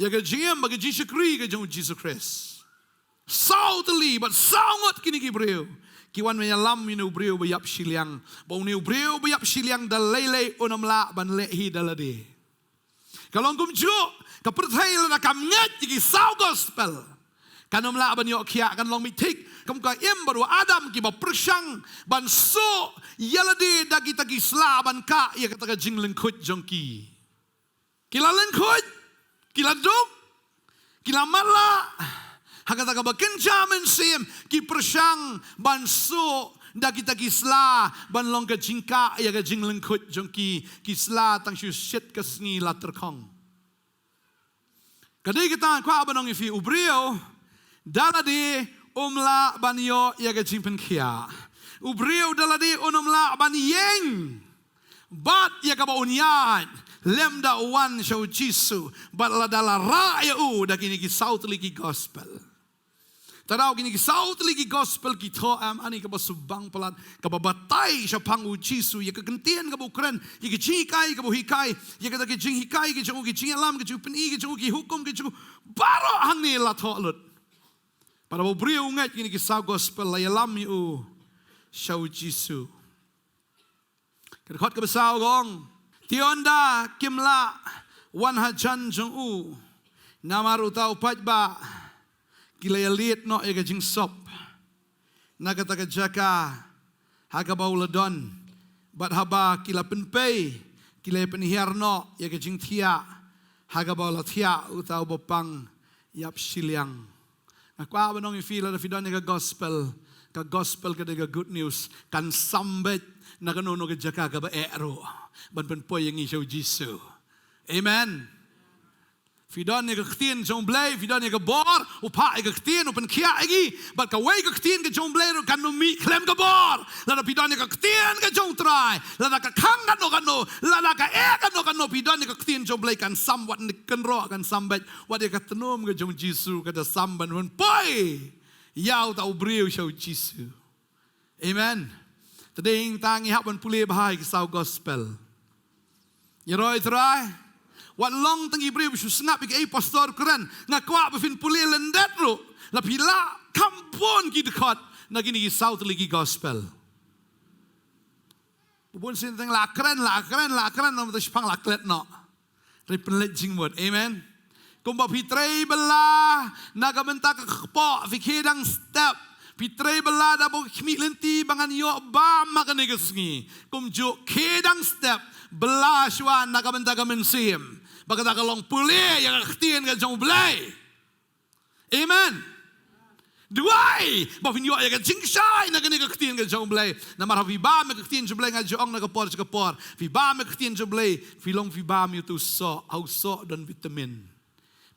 Ïa ka jingim bad ka jingshakri ka jong u Jisu Khrist. Saw tylli bad saw ngut kine ki briew ki wan ban ïalam ïa une u briew ba ïap shiliang. Ba une u briew ba ïap shiliang da lei lei un ym lah ban leh hi da lade. Ka long kumjuh ka pyrthei, lada kam ngeit ïa ki saw gospel, kan ym lah ban ïoh khiah, kan long mithik kum ka Im bad u Adam kiba pyrshang ban suh ïa lade da kita ki sla ban kah ïa kata ka jinglyngkhuit jong ki. Ki la lyngkhuit, ki la duk, ki la matlah ha kata kaba kynja mynsiem, ki pyrshang ban suh da kita ki sla ban long ka jingkah ïa ka jinglyngkhuit jong ki. Ki sla tang shu shit ka sngi la tyrkhong. Ka dei kata nga kwah ban ong ïa phi, u briew da lade um lah ban ïoh ïa ka jingpynkhiah. U briew da lade un ym lah ban ïeng bad ïa kaba un ïaid lymda u wan sha u Jisu, bad lada la rah ïa u da kine ki saw tylli ki gospel. Te daw kine ki saw tylli ki gospel ki thoh, em, ani kaba subang palat, kaba batai shaphang u Jisu, ïa ka ktien kaba u kren, ïa ka jinghikai kaba u hikai, ïa kata ka jinghikai ka jong u, ka jingïalam ka jong u, pyni ka jong u, ki hukum ka jong u, baroh hangne la thoh lut. Bad haba u briew u ngeit kine ki saw gospel, la ïalam ïa u sha u Jisu. Ka dkhot kaba saw ka ong, te ynda kim lah wan hajan jong u, namar uta u paidbah, ki la ïalied noh ïa ka jingsop na kata ka jaka ha kaba u la don, bad haba ki la pynpei, ki la pynhiar noh ïa ka jingthiah ha kaba u la thiah uta uba pang ïap shiliang. Nga kwah ban ong ïa phi, lada phi don ïa ka gospel, ka gospel ka dei ka good news, kan sam beit na kano kano ka jaka kaba eh ruh ban pynpoi ïa ngi sha u Jisu. Amen. Phi don ïa ka ktien jong u Blei, phi don ïa ka bor, u phah ïa ka ktien, u pynkhiah ïa ngi, bad kawei ka ktien ka jong u Blei ruh kan ym mih khlem ka bor. Lada phi don ïa ka ktien ka jong u Trai, lada ka khang kano kano, lada ka eh kano kano, phi don ïa ka ktien jong u Blei, kan sam, wat ne kynroh kan sam beit, wat ïa ka tnum ka jong u Jisu ka da sam ban pynpoi ïa uta u briew sha u Jisu. Amen. Te dei hangta ngi hap ban pule bha ïa ki saw gospel. Ïaroh ïa u Trai. Wat long tang ki briew ba shu sngap ïa kaei pastor u kren. Nga kwah ba phin pule lyndet ruh, la phi lah kham bun ki dkhot na kine ki saw tylli ki gospel. Bun sien tang la kren, la kren, la kren, namar te shiphang la klet noh. Hynrei pynleit jingmut. Amen. Kumba phi trei bylla na ka bynta ka kpoh, phi khie dang step. Phi trei bylla da bok khmih lynti ba ngan ïoh bam ha kane ka sngi. Kumjuh khie dang step, bylla shuwa na ka bynta ka mynsiem. Ba kata ka long pule ïa ka ktien ka jong u Blei. Amen. Duwai ba phin ïoh ïa ka jingshai na kane ka ktien ka jong u Blei. Namar haba phi bam ïa ka ktien jong u Blei, nga ju ong na ka por sha ka por, phi bam ïa ka ktien jong u Blei, phi long phi bam ïa uto u soh, ha u soh don vitamin.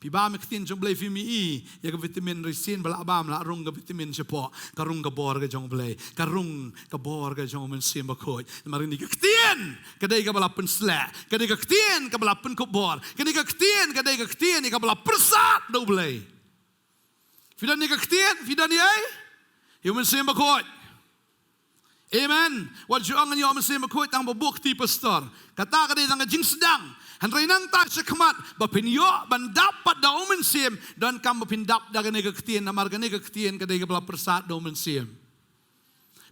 Phi bam ïa ka ktien jong U Blei, phi mih ïa ka vitamin, hynrei shisien ba la bam la rung ka vitamin shapoh, ka rung ka bor ka jong U Blei, ka rung ka bor ka jong U Mynsiem Bakhuid. Namar kane ka ktien ka dei kaba la pynsleh, kane ka ktien kaba la pynkup bor, kane ka ktien ka dei ka ktien ïa kaba la pyrsad da U Blei. Phi don ïa ka ktien, phi don ïa, ïa U Mynsiem Bakhuid. Amen. Wat ju ong ngan ïoh Mynsiem Bakhuid tang ba buh kti pastor. Kata ka dei tang ka jingsdang. Hynrei nangta shakhmat ba phin ïoh ban dap pat da U Mynsiem, donkam ba phin dap da kane ka ktien, namar kane ka ktien ka dei kaba la pyrsad da U Mynsiem.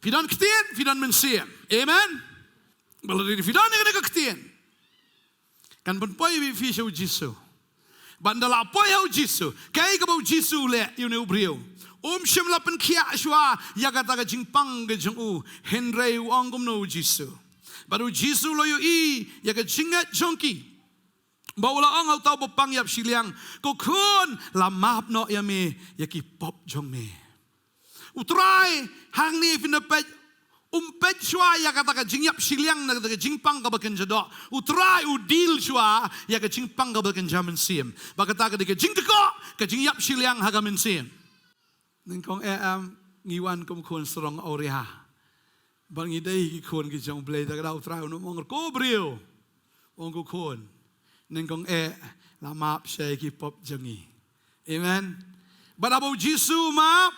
Phi don ktien, phi don mynsiem. Amen. Ba la dei phi don ïa kane ka ktien, kan pynpoi ïa phi sha U Jisu. Bad ynda la poi ha U Jisu, kaei kaba U Jisu u leh ïa une u briew? Um shym la pynkhiah shuwa ïa kata ka jingpang ka jong u, hynrei u ong kumno U Jisu? Bad U Jisu u la ïohi ïa ka jingngeit jong ki, bad u la ong ha uta uba pang ïap shiliang, ko khun, la map noh ïa me ïa ki pop jong me. U Trai hangne, phin da peit, um peit shuwa ïa kata ka jingïap shiliang, na kata ka jingpang kaba kynja doh. U Trai u deal shuwa ïa ka jingpang kaba kynja mynsiem. Ba kata ka dei ka jingkyrkhu, ka jingïap shiliang ha ka mynsiem. Nyngkong eh, em, ngi wan kum khun sarong awria. Bad ngi dei ki khun ki jong U Blei, te kata U Trai un ym ong ko briew, ong ko khun. Nyngkong eh, la map sha ki pop jong ngi. Amen. Bad haba U Jisu u map,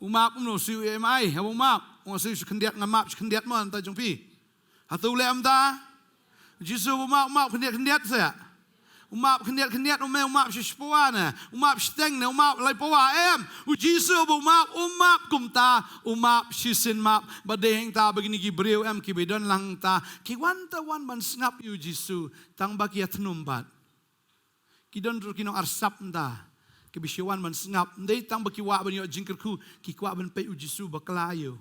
u map kumno? Shu em ai, haba u map, ong shu, shu khyndiat, nga map shu khyndiat mo, ynda jong phi. Hato u leh kumta? U Jisu u map, u map khyndiat khyndiat seh. U map khyndiat khyndiat, u map, u map shi pawa ne, u map shiteng ne, u map lai pawa, em. U Jisu u map, u map kumta, u map shisien map. Bad dei hangta ba kine ki briew, em, kiba don lang hangta, ki wan ta wan ban sngap ïa U Jisu, tang ba ki ïathnum bad. Ki don ruh ki nongarsap hangta, kiba shu wan ban sngap, ym dei tang ba ki kwah ban ïoh jingkyrkhu, ki kwah ban peit U Jisu bakla ïa u.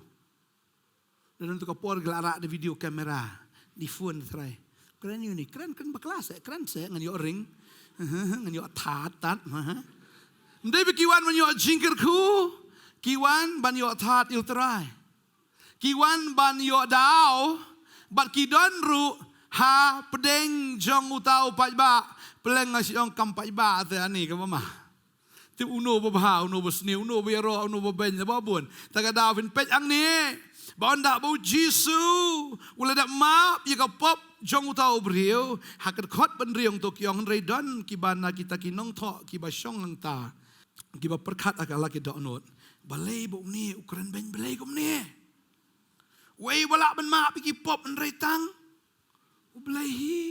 Don tu ka por ki la rah da video camera, da phone, Trai. Kren ïa une, kren, kren bakla seh, kren seh, ngan ïoh ring. Ngan ïoh thad, thad. Ym dei ba ki wan ban ïoh jingkyrkhu, ki wan ban ïoh thad ïa U Trai. Ki wan ban ïoh daw, bad ki don ruh hapdeng jong uta u paidbah, pleng, nga shu ong kam paidbah te ani kaba ma. Tip uno ba bha, uno ba sniew, uno ba ïaroh, uno ba beiñ, ba bun. Te ka daw phin peit hangne, ba ynda ba U Jisu u la dep map ïa ka pop jong uta u briew, ha ka dkhot ba hynriew to ki ong, hynrei don kiba na kita ki nongthoh kiba shong hangta, kiba pyrkhat ha ka la ki dohnud, balei ba une u kren beiñ Blei kumne? Uei ba lah ban map ïa ki pop hynrei tang U Blei hi?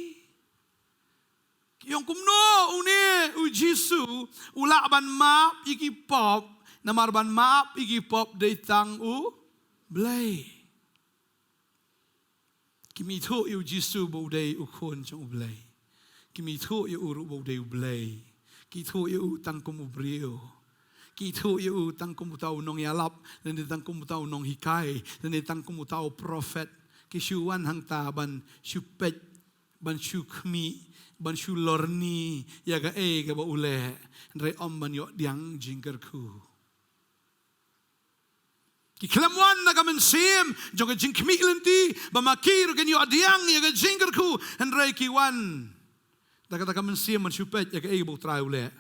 Ki ong kumno une U Jisu u lah ban map ïa ki pop, namar ban map ïa ki pop dei tang U Blei. Kim ithuh ïa U Jisu ba u dei u khun jong U Blei. Kim ithuh ïa u ruh ba u dei U Blei. Ki ithuh ïa u tang kum u briew. Ki ithuh ïa u tang kum uta u nongïalap, lane tang kum uta u nonghikai, lane tang kum uta u prophet. Ki shu wan hangta ban shu peit, ban shu khmih, ban shu lorni ïa kaei kaba u leh, hynrei ym ban ïoh diang jingkyrkhu. Ki khlem wan na ka mynsiem jong ka jingkhmih lynti, ba ma ki ruh kin ïoh diang ïa ka jingkyrkhu, hynrei ki wan da kata ka mynsiem ban shu peit ïa kaei ba U Trai u leh.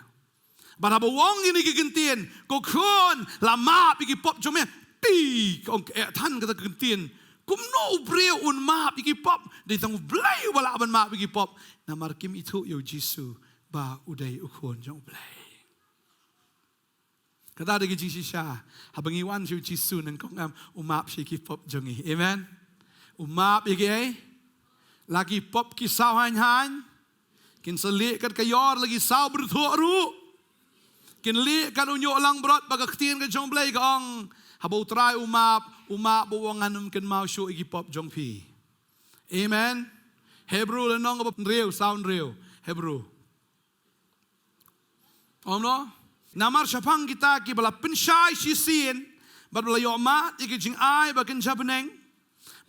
Bad haba u ong ïa kine ki ktien, ko khun, la map ïa ki pop jong me, te ka ong ka eh than kata ka ktien, kumno u briew un map ïa ki pop? Dei tang U Blei uba lah ban map ïa ki pop. Namar kim ithuh ïa U Jisu ba u dei u khun jong U Blei. Kata dei ka jingshisha haba ngi wan sha U Jisu, nyngkong, em, u map sha ki pop jong ngi. Amen. U map ïa ki, eh? La ki pop ki saw haiñ haiñ, kin sa lieh kat ka ïor, la ki saw byrthuh ruh kin lieh kat. U ñiuh langbrot, ba ka ktien ka jong U Blei ka ong, haba U Trai u map, u map ba u ong, ngan ym kynmaw shuh ïa ki pop jong phi. Amen. Hebru lynnong kaba hynriew, saw hynriew. Hebru. Ong no? Namar shaphang kita kiba la pynshai shisien, bad ba la ïoh mad ïa ki jingai ba kynja bneng,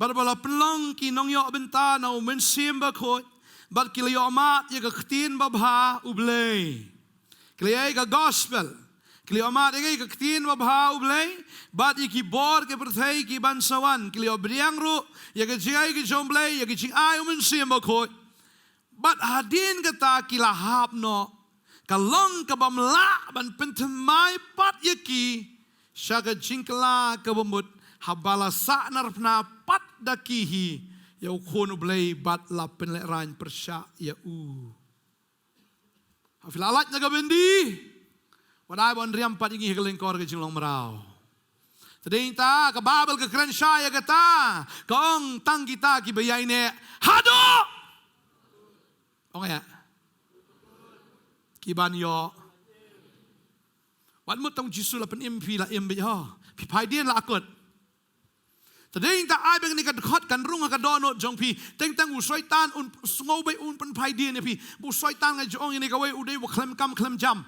bad ba la pynlong ki nongïoh bynta na U Mynsiem Bakhuid, bad ki la ïoh mad ïa ka ktien babha U Blei. Ki la ïoh ïa ka gospel. Ki la ïoh mad ïa ka ktien babha U Blei, bad ïa ki bor ki pyrthei ki ban sa wan. Ki la ïoh pdiang ruh ïa ka jingai ka jong U Blei, ïa ka jingai U Mynsiem Bakhuid. Bad hadien kata ki la hap noh ka long ka bym lah ban pynthymmai pat ïa ki sha ka jingkylla ka bamut, haba la sahnarphna pat da ki hi ïa U Khun U Blei bad la pynlehraiñ pyrshah ïa u. Ha phi la lait na ka byndi, wat ai ban riam pat ïa ngi ha ka lyngkor ka jinglong mraw. Te dei ta ka Baibl ka kren shai ïa kata, ka ong tang kita kiba ïaineh haduh, ong ïa ki ban ïoh. Wat mut tang Jisu la pynim phi la im beit ho. Phi phaidien la akut. Te dei ta ai beit kane ka dkhot kan rung ha ka dohnud jong phi. Teng teng u Soitan un sngew beit un pynphaidien ïa phi. U Soitan nga ju ong ïa kane kawei u dei u khlem kam khlem jam.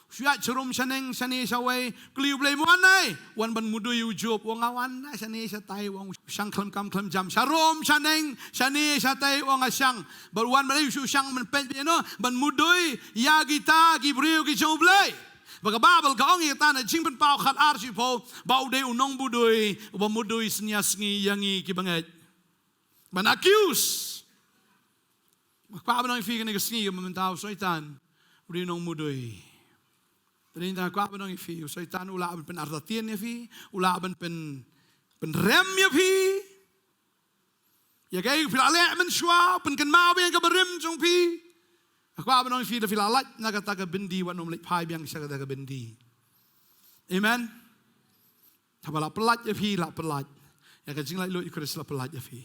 Shu ïaid sharum shaneng shane shawei, kylli U Blei mo wan nai, wan ban mudui u Job, u ong nga wan na shane shatai, u ong u shang khlem kam khlem jam, sharum shaneng shane shatai u ong nga shang. Bad u wan ban ïa u shu shang ban peit beit no, ban mudui ïa kita ki briew ki jong U Blei. Ba ka Baibl ka ong ïa kata na Jingpynpaw khat ar shiphew, ba u dei u nongmudui uba mudui synñia sngi ïa ngi kiba ngeit. Ban accuse. Nga kwah ban ong ïa phi kane ka sngi, mynta u Soitan u dei u nongmudui. Te dei nga kwah ban ong ïa phi, u Soitan u lah ban pynartatien ïa phi, u lah ban pyn, pynrem ïa phi. Ïa kaei phi la leh mynshuwa, pynkynmaw biang ïa ka barim jong phi. Nga kwah ban ong ïa phi, lada phi la lait na kata ka byndi, wat nym leit phai biang sha kata ka byndi. Amen. Haba la pyllait ïa phi, la pyllait. Ïa ka jinglaitluid U Khrist la pyllait ïa phi.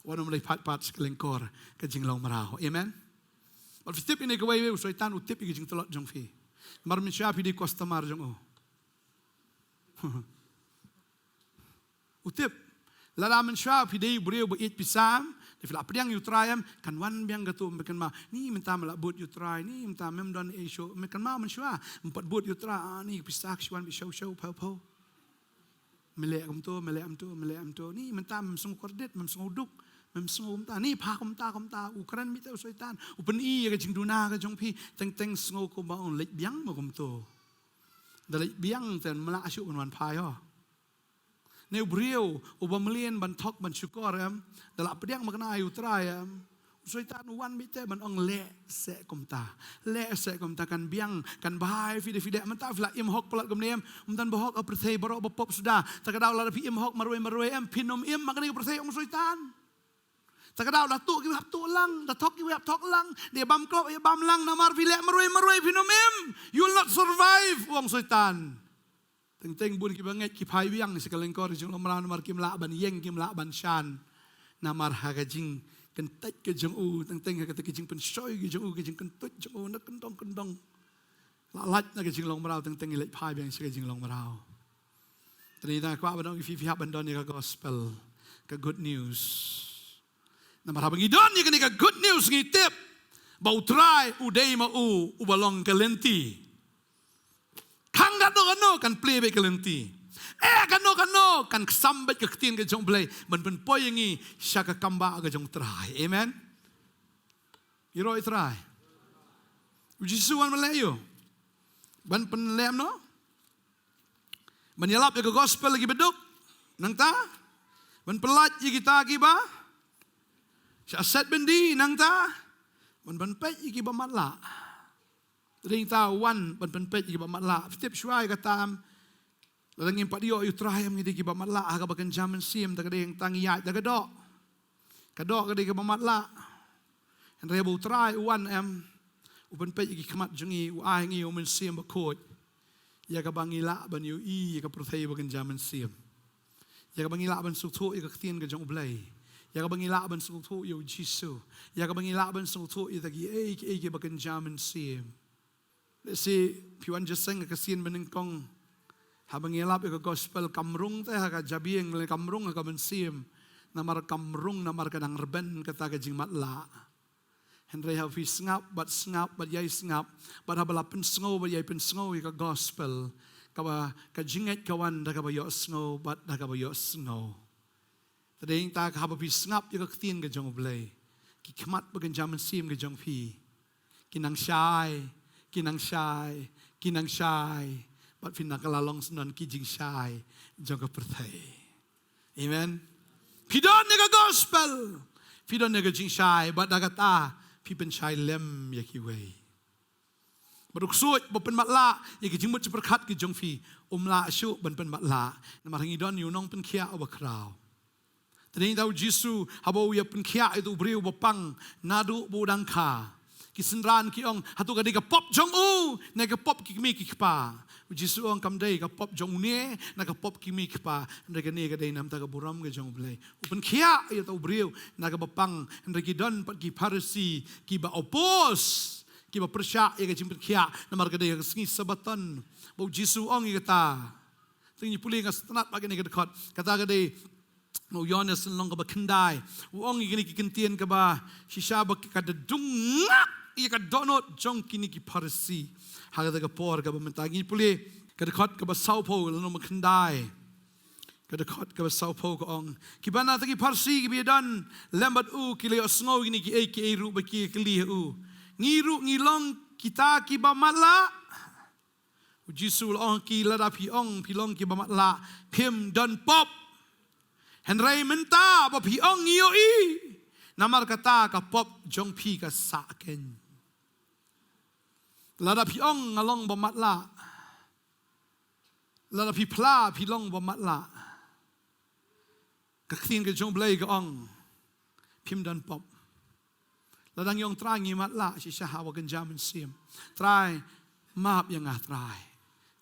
Wat nym leit phai pat sha ka lyngkor ka jinglong mraw. Amen. Bad phi tip ïa kane kawei, u Soitan u tip ïa ka jingtlot jong phi. Namar mynshuwa phi dei customer jong u. U tip. Lada mynshuwa phi dei u briew ba ïeit pisa, da phi la pdiang ïa U Trai em, kan wan biang kato, me kynmaw, ni mynta me la bud ïa U Trai, ni mynta mem don ei shuh, me kynmaw mynshuwa, me pat bud ïa U Trai, ah, ni pisa ka shu wan beit shaw shaw phew phew. Me leh kumto, me leh kumto, me leh kumto. Ni mynta mem sngew kordit, mem sngew duk, mem sngew kumta. Ni pha kumta, kumta. U kren beit te u Soitan. U pyni ïa ka jingduna ka jong phi, teng teng sngew kumba ong leit biang mo kumto. Da leit biang te me lah shuh ban wan phai ho. Ne u briew uba mlien ban thok ban shukor em, da la pdiang makna ïa U Trai em, u Soitan u wan beit te ban ong leh seh kumta. Leh seh kumta, kan biang, kan bha ïa phi da phi leh. Mynta phi la im hok palat kumne em, ym don ba hok ha pyrthei, baroh ba pop suda. Te ka daw lada phi im hok marwei marwei em, phin ym im ma kane ka pyrthei, ong u Soitan. Te ka daw la tuh kiwei hap tuh lang, la thok kiwei hap thok lang, da bam klop ïa bam lang, namar phi leh marwei marwei phin ym im. You will not survive, ong u Soitan. Teng teng bun kiba ngeit ki phai biang sha ka lyngkor ka jinglong mraw namar kim lah ban ïeng, kim lah ban shan. Namar ha ka jingkyntait ka jong u, teng teng ha kata ka jingpynshoi ka jong u, ka jingkyntait jong u, na kyndong kyndong. La lait na ka jinglong mraw, teng teng i leit phai biang sha ka jinglong mraw. Te nga kwah ban ong ïa phi, phi hap ban don ïa ka gospel, ka good news. Namar haba ngi don ïa kane ka good news ngi tip ba U Trai u dei ma u uba long ka lynti. Khang kano kano kan plie beit ka lynti. Eh, kano kano kan ksam beit ka ktien ka jong U Blei ban pynpoi ïa ngi sha ka kambah ka jong U Trai. Amen. Ïaroh ïa U Trai. U Jisu wan ban leh aïu? Ban pynlem no? Ban ïalap ïa ka gospel ïa kiba duk. Nangta ban pynlait ïa kita kiba shah set byndi, nangta ban pynpeit ïa kiba matlah. Te dei ta wan ban pynpeit ïa kiba matlah. Phi tip shuwa ïa kata em, lada ngim pat ïoh ïa U Trai em, ngi dei kiba matlah ha kaba kynja mynsiem, te ka dei tang ïaid da ka doh. Ka doh ka dei kaba matlah. Hynrei haba U Trai u wan em, u pynpeit ïa ki khmat jong ngi, u ai ngi ïa u Mynsiem Bakhuid. Ïa kaba ngi lah ban ïohi ïa ka pyrthei ba kynja mynsiem. Ïa kaba ngi lah ban sngewthuh ïa ka ktien ka jong U Blei. Ïa kaba ngi lah ban sngewthuh ïa u Jisu. Ïa kaba ngi lah ban sngewthuh ïa kita kiei kiei kiba kynja mynsiem. Lehse phi wan jingïaseng ha ka sien banyngkong. Haba ngi ïalap ïa ka gospel kam rung te ha ka jabieng, lane kam rung ha ka mynsiem. Namar kam rung, namar ka dang rben kata ka jingmatlah. Hynrei haba phi sngap bad sngap bad ïai sngap, bad haba la pynsngew bad ïai pynsngew ïa ka gospel, kaba ka jingngeit ka wan da kaba ïohsngew bad da kaba ïohsngew. Te dei ta ka haba phi sngap ïa ka ktien ka jong U Blei, ki khmat ba kynja mynsiem ka jong phi ki nang shai, ki nang shai, ki nang shai, bad phin nang kylla long syndon ki jingshai jong ka pyrthei. Amen. Phi don ïa ka gospel, phi don ïa ka jingshai, bad da kata phi pynshai lem ïa kiwei. Bad u ksuid ba pynmatlah ïa ki jingmut jingpyrkhat ki jong phi, um lah shuh ban pynmatlah. Namar ngi don ïa u nongpynkhiah uba khraw. Te dei tang u Jisu, haba u ïa pynkhiah ïa uto u briew ba pang naduh ba u dang kha, ki synran ki ong, hato ka dei ka pop jong u ne ka pop ki kmie ki kpa? U Jisu u ong kam dei ka pop jong une ne ka pop ki kmie ki kpa, hynrei kane ka dei namar ka burom ka jong U Blei. U pynkhiah ïa uto u briew na kaba pang, hynrei ki don pat ki Pharisi kiba oppose, kiba pyrshah ïa ka jingpynkhiah, namar ka dei ka sngi Sabbaton. Ba u Jisu u ong ïa kata. Te ngin pule, nga sngewtynnat ba kane ka dkhot. Kata ka dei na u Ïoannis lynnong kaba khyndai. U ong ïa kine ki kyntien kaba shisha ba ka da dung ngak ïa ka dohnud jong kine ki Pharisi. Ha kata ka por kaba mynta, ngin pule ka dkhot kaba sawphew, lynnong ba khyndai. Ka dkhot kaba sawphew ka ong, kiba na kata ki Pharisi kiba ïadon lem bad u ki la ïohsngew ïa kine kiei kiei ruh bad ki kylli ha u, ngi ruh ngi long kita kiba matlah? U Jisu u la ong ha ki, lada phi ong phi long kiba matlah, phim don pop. Hynrei mynta ba phi ong ngi ïohi, namar kata ka pop jong phi ka sah keiñ. Lada phi ong nga long ba matlah, lada phi phla phi long ba matlah, ka ktien ka jong U Blei ka ong phim don pop. Lada ngi ong Trai ngi matlah, shisha ha wa kynja mynsiem, Trai map ïa nga Trai,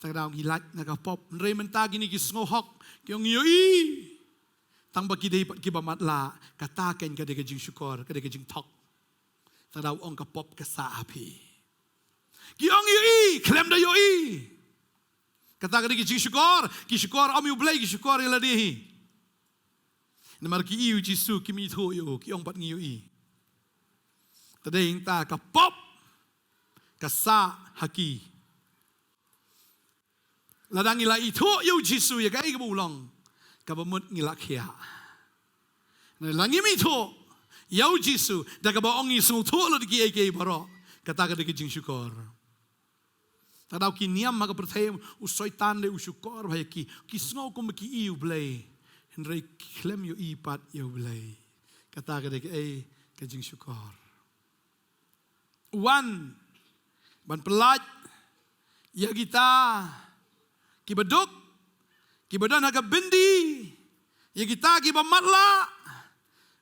te ka daw ngi lait na ka pop. Hynrei mynta kine ki sngewhok, ki ong ngi ïohi, tang ba ki dei pat kiba matlah, kata keiñ ka dei ka jingshukor, ka dei ka jingthok. Te ka daw ong ka pop ka sah ha phi. Ki ong ïohi, khlem da ïohi. Kata ka dei ka jingshukor, ki shukor ym ïa U Blei, ki shukor ïa lade hi. Namar ki ïohi ïa U Jisu, kim ithuh ïa u, ki ong pat ngi ïohi. Te dei nangta ka pop ka sah ha ki. Lada ngi la ithuh ïa U Jisu ïa kaei kaba u long, kaba mut ngi la khiah. Lada ngim ithuh ïa U Jisu, da kaba ong ngi sngewthuh lut kiei kiei baroh, kata ka dei ka jingshukor. Te ka daw ki niam ha ka pyrthei, u Soitan lei u shukor bha ïa ki, ki sngew kumba ki ïohi ïa U Blei, hynrei khlem ïohi pat ïa U Blei. Kata ka dei kaei? Ka jingshukor. U wan ban pyllait ïa kita kiba duk, kiba don ha ka byndi, ïa kita kiba matlah.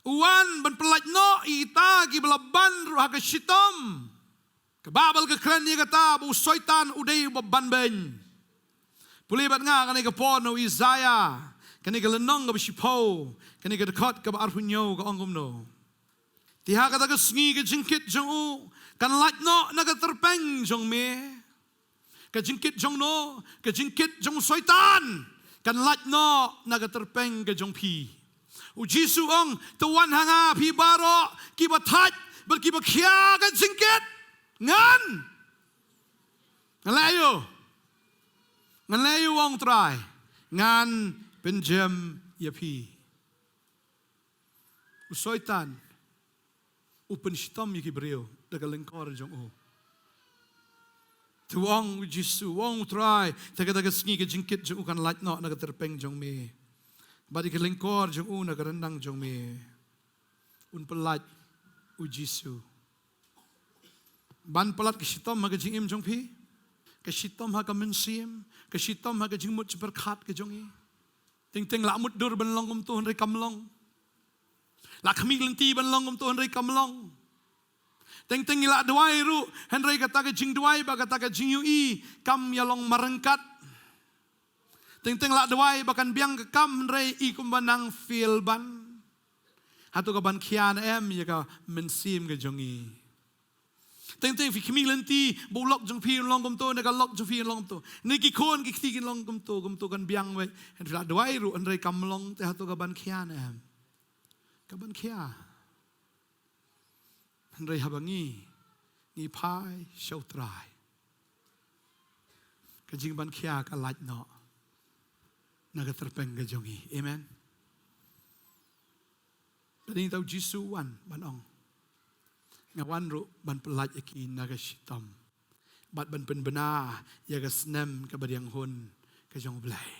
U wan ban pyllait noh ïa kita kiba la ban ruh ha ka shitom. Ka Baibl ka kren ïa kata ba u Soitan u dei uba banbeiñ. Pule bad nga kane ka por na u Isaïah, kane ka lynnong kaba shiphew, kane ka dkhot kaba arphew hynñiew, ka ong kumno: Te ha kata ka sngi ka jingkit jong u kan lait noh na ka tyrpeng jong me. Ka jingkit jong no? Ka jingkit jong u Soitan kan lait noh na ka tyrpeng ka jong phi. U Jisu u ong, to wan ha nga phi baroh kiba thait bad kiba khia ka jingkit, ngan, ngan leh aïu? Ngan leh aïu, ong Trai? Ngan pynjem ïa phi. U Soitan u pynshitom ïa ki briew da ka lyngkor jong u. Te u ong u Jisu, u ong u Trai, te kata ka sngi ka jingkit jong u kan lait noh na ka tyrpeng jong me, bad ïa ka lyngkor jong u na ka ryndang jong me. Un pyllait u Jisu ban palat ka shitom ha ka jingim jong phi, ka shitom ha ka mynsiem, ka shitom ha ka jingmut jingpyrkhat ka jong i. Teng teng la mutdur ban long kumto hynrei kam long. La khmih lynti ban long kumto hynrei kam long. Teng teng i la duwai ruh hynrei kata ka jingduwai bad kata ka jingïohi kam ïa long marryngkat. Teng teng la duwai ba kan biang ka kam hynrei i kumba nang fail ban. Hato ka ban khia ne em ïa ka mynsiem ka jong i? Teng teng phi khmih lynti ba u lok jong phi un long kumto, ne ka lok jong phi un long kumto, ne ki khun ki kti kin long kumto, kumto kan biang beit. Hynrei phi la duwai ruh hynrei kam long, te hato ka ban khia ne em? Ka ban khia. Hynrei haba ngi, ngi phai sha u Trai, ka jingban khia ka lait noh na ka tyrpeng ka jong i. Amen. Te dei tang u Jisu u wan ban ong, nga wan ruh ban pyllait ïa ki na ka shitom bad ban pynbna ïa ka snem kaba dang hun ka jong U Blei.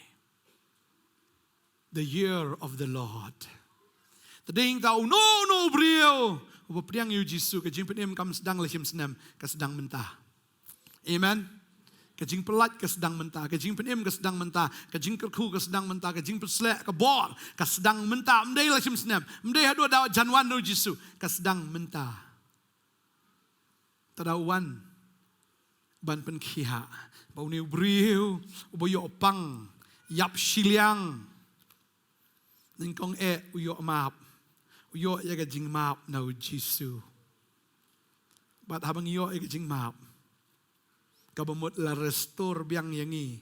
The year of the Lord. Te dei tang uno uno u briew uba pdiang ïa u Jisu, ka jingpynim kam sdang la shim snem, ka sdang mynta. Amen. Ka jingpyllait ka sdang mynta, ka jingpynim ka sdang mynta, ka jingkyrkhu ka sdang mynta, ka jingpynshlur ka bor ka sdang mynta, ym dei la shim snem, ym dei haduh da jan wan u Jisu, ka sdang mynta. Te da u wan ban pynkhiah ba une u briew uba ïoh pang ïap shiliang, nyngkong eh u ïoh map, u ïoh ïa ka jingmap na u Jisu. Bad haba ngi ïoh ïa ka jingmap, kaba mut la restore biang ïa ngi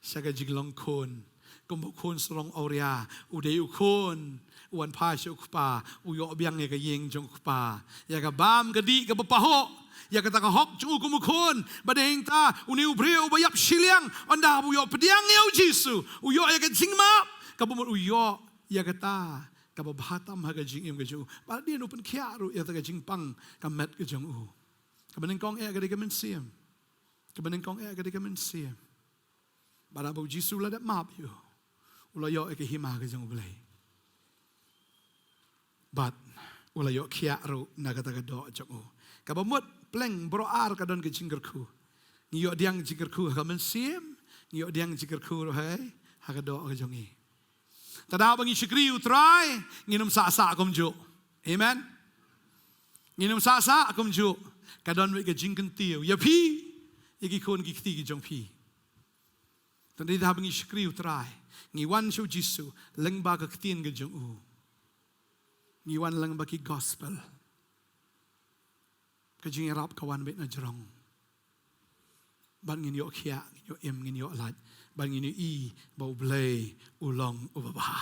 sha ka jinglong khun. Kumba u khun sarong awria, u dei u khun, u wan phai sha u kpa, u ïoh biang ïa ka ïing jong u kpa, ïa ka bam ka dih kaba pahuh, ïa kata ka hok jong u kum u khun. Bad hangta une u briew uba ïap shiliang, ynda u ïoh pdiang ïa u Jisu, u ïoh ïa ka jingmap, kaba mut u ïoh ïa kata kaba bha tam ha ka jingim ka jong u. Bad hadien u pynkhiah ruh ïa kata ka jingpang ka met ka jong u. Kaba nyngkong eh ka dei ka mynsiem. Kaba nyngkong eh ka dei ka mynsiem. Bad haba u Jisu u la dep map ïa u, u la ïoh ïa ka hima ka jong U Blei. Bad u la ïoh khiah ruh na kata ka doh jong u. Kaba mut, pleng baroh ar ka don ka jingkyrkhu. Ngi ïoh pdiang jingkyrkhu ha ka mynsiem, ngi ïoh pdiang jingkyrkhu ruh ha, ha ka doh ka jong ngi. Te da ba ngi shakri U Trai, ngin ym sah sah kumjuh. Amen. Ngin ym sah sah kumjuh. Ka don beit ka jingkyntiew ïa phi, ïa ki khun ki kti ki jong phi. Te da ba ngi shakri U Trai, ngi wan sha u Jisu lyngba ka ktien ka jong u. Ngi wan lyngba ki gospel. Ka jingïarap ka wan beit na jrong. Bad ngin ïoh khiah, ngin ïoh im, ngin ïoh lait. Bad ngin ïohi ba U Blei u long uba bha.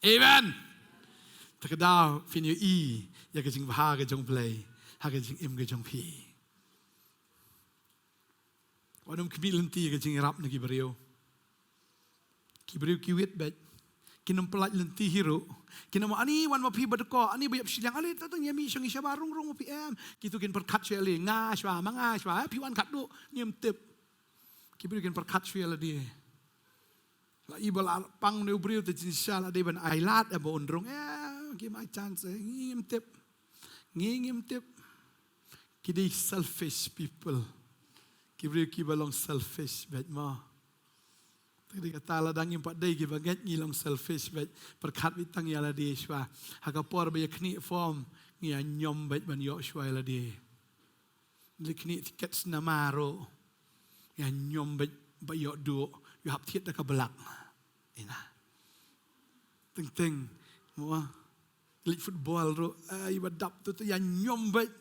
Amen. Te ka daw phin ïohi ïa ka jingbha ka jong U Blei ha ka jingim ka jong phi. Wat nym khmih lynti ïa ka jingïarap na ki briew. Ki briew ki wit beit. Kin ym pyllait lynti hi ruh. Kin ym, ani wan ma phi ba dei ko, ani ba ïap shiliang, ale ta tang ïa mi shong i shaba rung rung ma phi em. Kitu kin pyrkhat shuwa ale, nga shwa, ma nga shwa, eh, phi wan khatduh, ngim tip. Ki briew kin pyrkhat shuwa lade. La i ba la pang ne u briew te jingshisha la dei ban ai lad em ba un rung, eh, ngim ai chance, eh, ngim tip. Ngi ngim tip. Ki dei selfish people. Ki briew kiba long selfish beit mo. Te dei kata lada ngim pat dei kiba ngeit ngi long selfish beit. Pyrkhat beit tang ïa lade shwa. Ha ka por ba ïa khnieh form ngi ïa ñiom beit ban ïoh shwa ïa lade. Leit khnieh tiket cinema ruh ïa ñiom beit ba ïoh duh, ïoh hap thied da ka blak. Ina. Teng teng mo. Leit football ruh, ai ba dap tu tu ïa ñiom beit.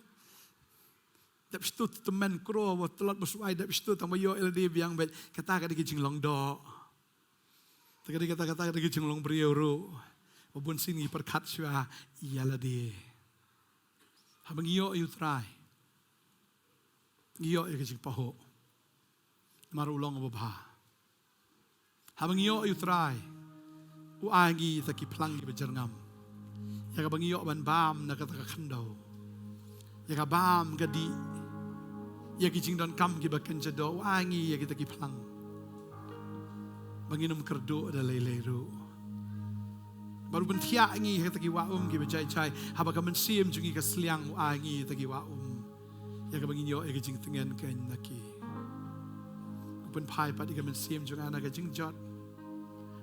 Dap shu tu tu tymmen kro, ba tlot ba suai dap shu tu tang ba ïoh ïa lade biang beit. Kata ka dei ka jinglong doh. Te ka dei kata, kata ka dei ka jinglong briew ruh. Ba bun sien ngi pyrkhat shuwa ïa lade. Haba ngi ïoh ïa U Trai, ngi ïoh ïa ka jingpahuh. Namar u long uba bha. Haba ngi ïoh ïa U Trai, u ai ngi ïa kita ki phlang kiba jyrngam. Ïa kaba ngi ïoh ban bam na kata ka khyndew. Ïa ka bam ka dih. Ïa ki jingdonkam kiba kynja doh, u ai ngi ïa kita ki phlang. Ba ngin ym kyrduh da lei lei ruh. Bad u pynthiah ngi ha kita ki wah um kiba jai jai. Haba ka mynsiem jong ngi ka sliang, u ai ngi ïa kita ki wah um. Ïa kaba ngin ïoh ïa ka jingtngen keiñ na ki. U pynphai pat ïa ka mynsiem jong nga na ka jingjot.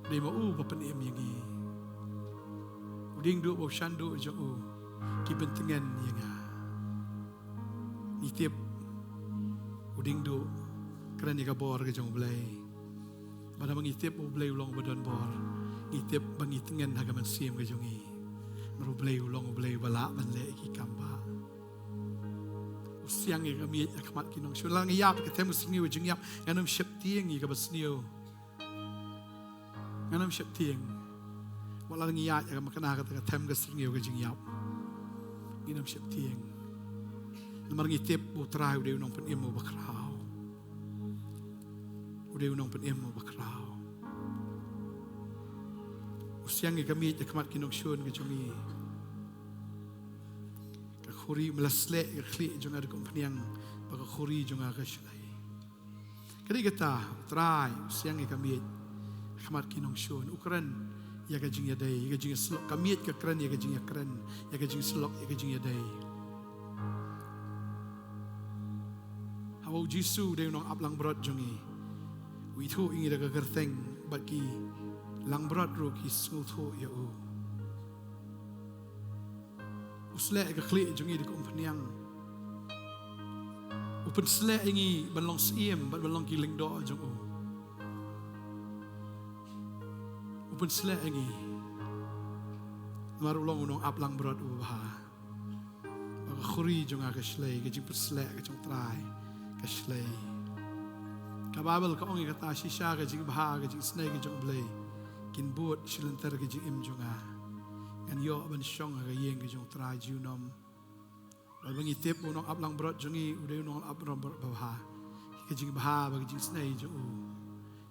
Dei ma u ba pynim ïa ngi. U dieng duh bad u shan duh jong u ki pyntngen ïa nga. Ngi tip u dieng duh kren ïa ka bor ka jong U Blei. Bad haba ngi tip U Blei u long uba don bor, ngi tip ba ngi tngen ha ka mynsiem ka jong ngi. Namar U Blei u long U Blei uba lah ban leh ïa ki kam bah. U siang ïa ka miej ha khmat ki nongshun. Lada ngi ïap ïa ka them ka syrngiew ka jingïap, ngan ym sheptieng ïa kaba sniew. Ngan ym sheptieng. Wat lada ngi ïaid ïa ka makna kata ka them ka syrngiew ka jingïap, ngin ym sheptieng. Namar ngi tip ba U Trai u dei u nongpynim uba khraw. U dei u nongpynim uba khraw. U siang ïa ka miej ha khmat ki nongshun ka jong ngi. Ka khuri, me la sleh ïa ka khlieh jong nga da ka umphniang, bad ka khuri jong nga ka shlei. Ka dei kata, U Trai u siang ïa ka miej ha khmat ki nongshun, u kren ïa ka jingïadei, ïa ka jingïasyllok. Ka miej ka kren ïa ka jingïakren, ïa ka jingïasyllok, ïa ka jingïadei. Haba u Jisu u dei u nongaplangbrot jong ngi, u ithuh ïa ngi da ka kyrteng, bad ki langbrot ruh ki sngewthuh ïa u. U sleh ïa ka khlieh jong ngi da ka umphniang. U pynsleh ïa ngi ban long syiem bad ban long ki lyngdoh jong u. U pynsleh ïa ngi. Namar u long u nongaplangbrot uba bha. Ba ka khuri jong nga ka shlei, ka jingpynsleh ka jong u Trai ka shlei. Ka Baibl ka ong ïa kata, shisha ka jingbha, ka jingisnei ka jong u Blei kin bud shilynter ka jingim jong nga. Ngan ïoh ban shong ha ka ïing ka jong u Trai junom. Bad ba ngi tip u nongaplangbrot jong ngi u dei u nongaplangbrot ba bha. Ka jingbha bad ka jingisnei jong u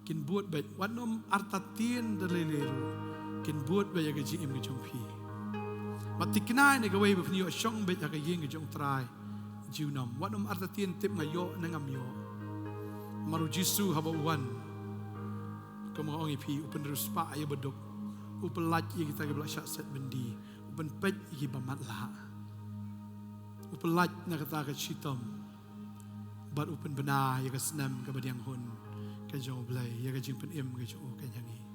kin bud beit, wat nym artatien da lei lei ruh, kin bud beit ïa ka jingim ka jong phi. Bad thikna ïa kawei ba phin ïoh shong beit ha ka ïing ka jong u Trai junom. Wat nym artatien tip nga ïoh ne ngam ïoh. Namar u Jisu haba u wan, kum nga ong ïa phi, u pynriewspah ïa baduk, u pyllait ïa kita kiba la shah set byndi, u pynpeit ïa kiba matlah, u pyllait na kata ka shitom, bad u pynbna ïa ka snem kaba diang hun ka jong u Blei, ïa ka jingpynim ka jong u ka jong ngi.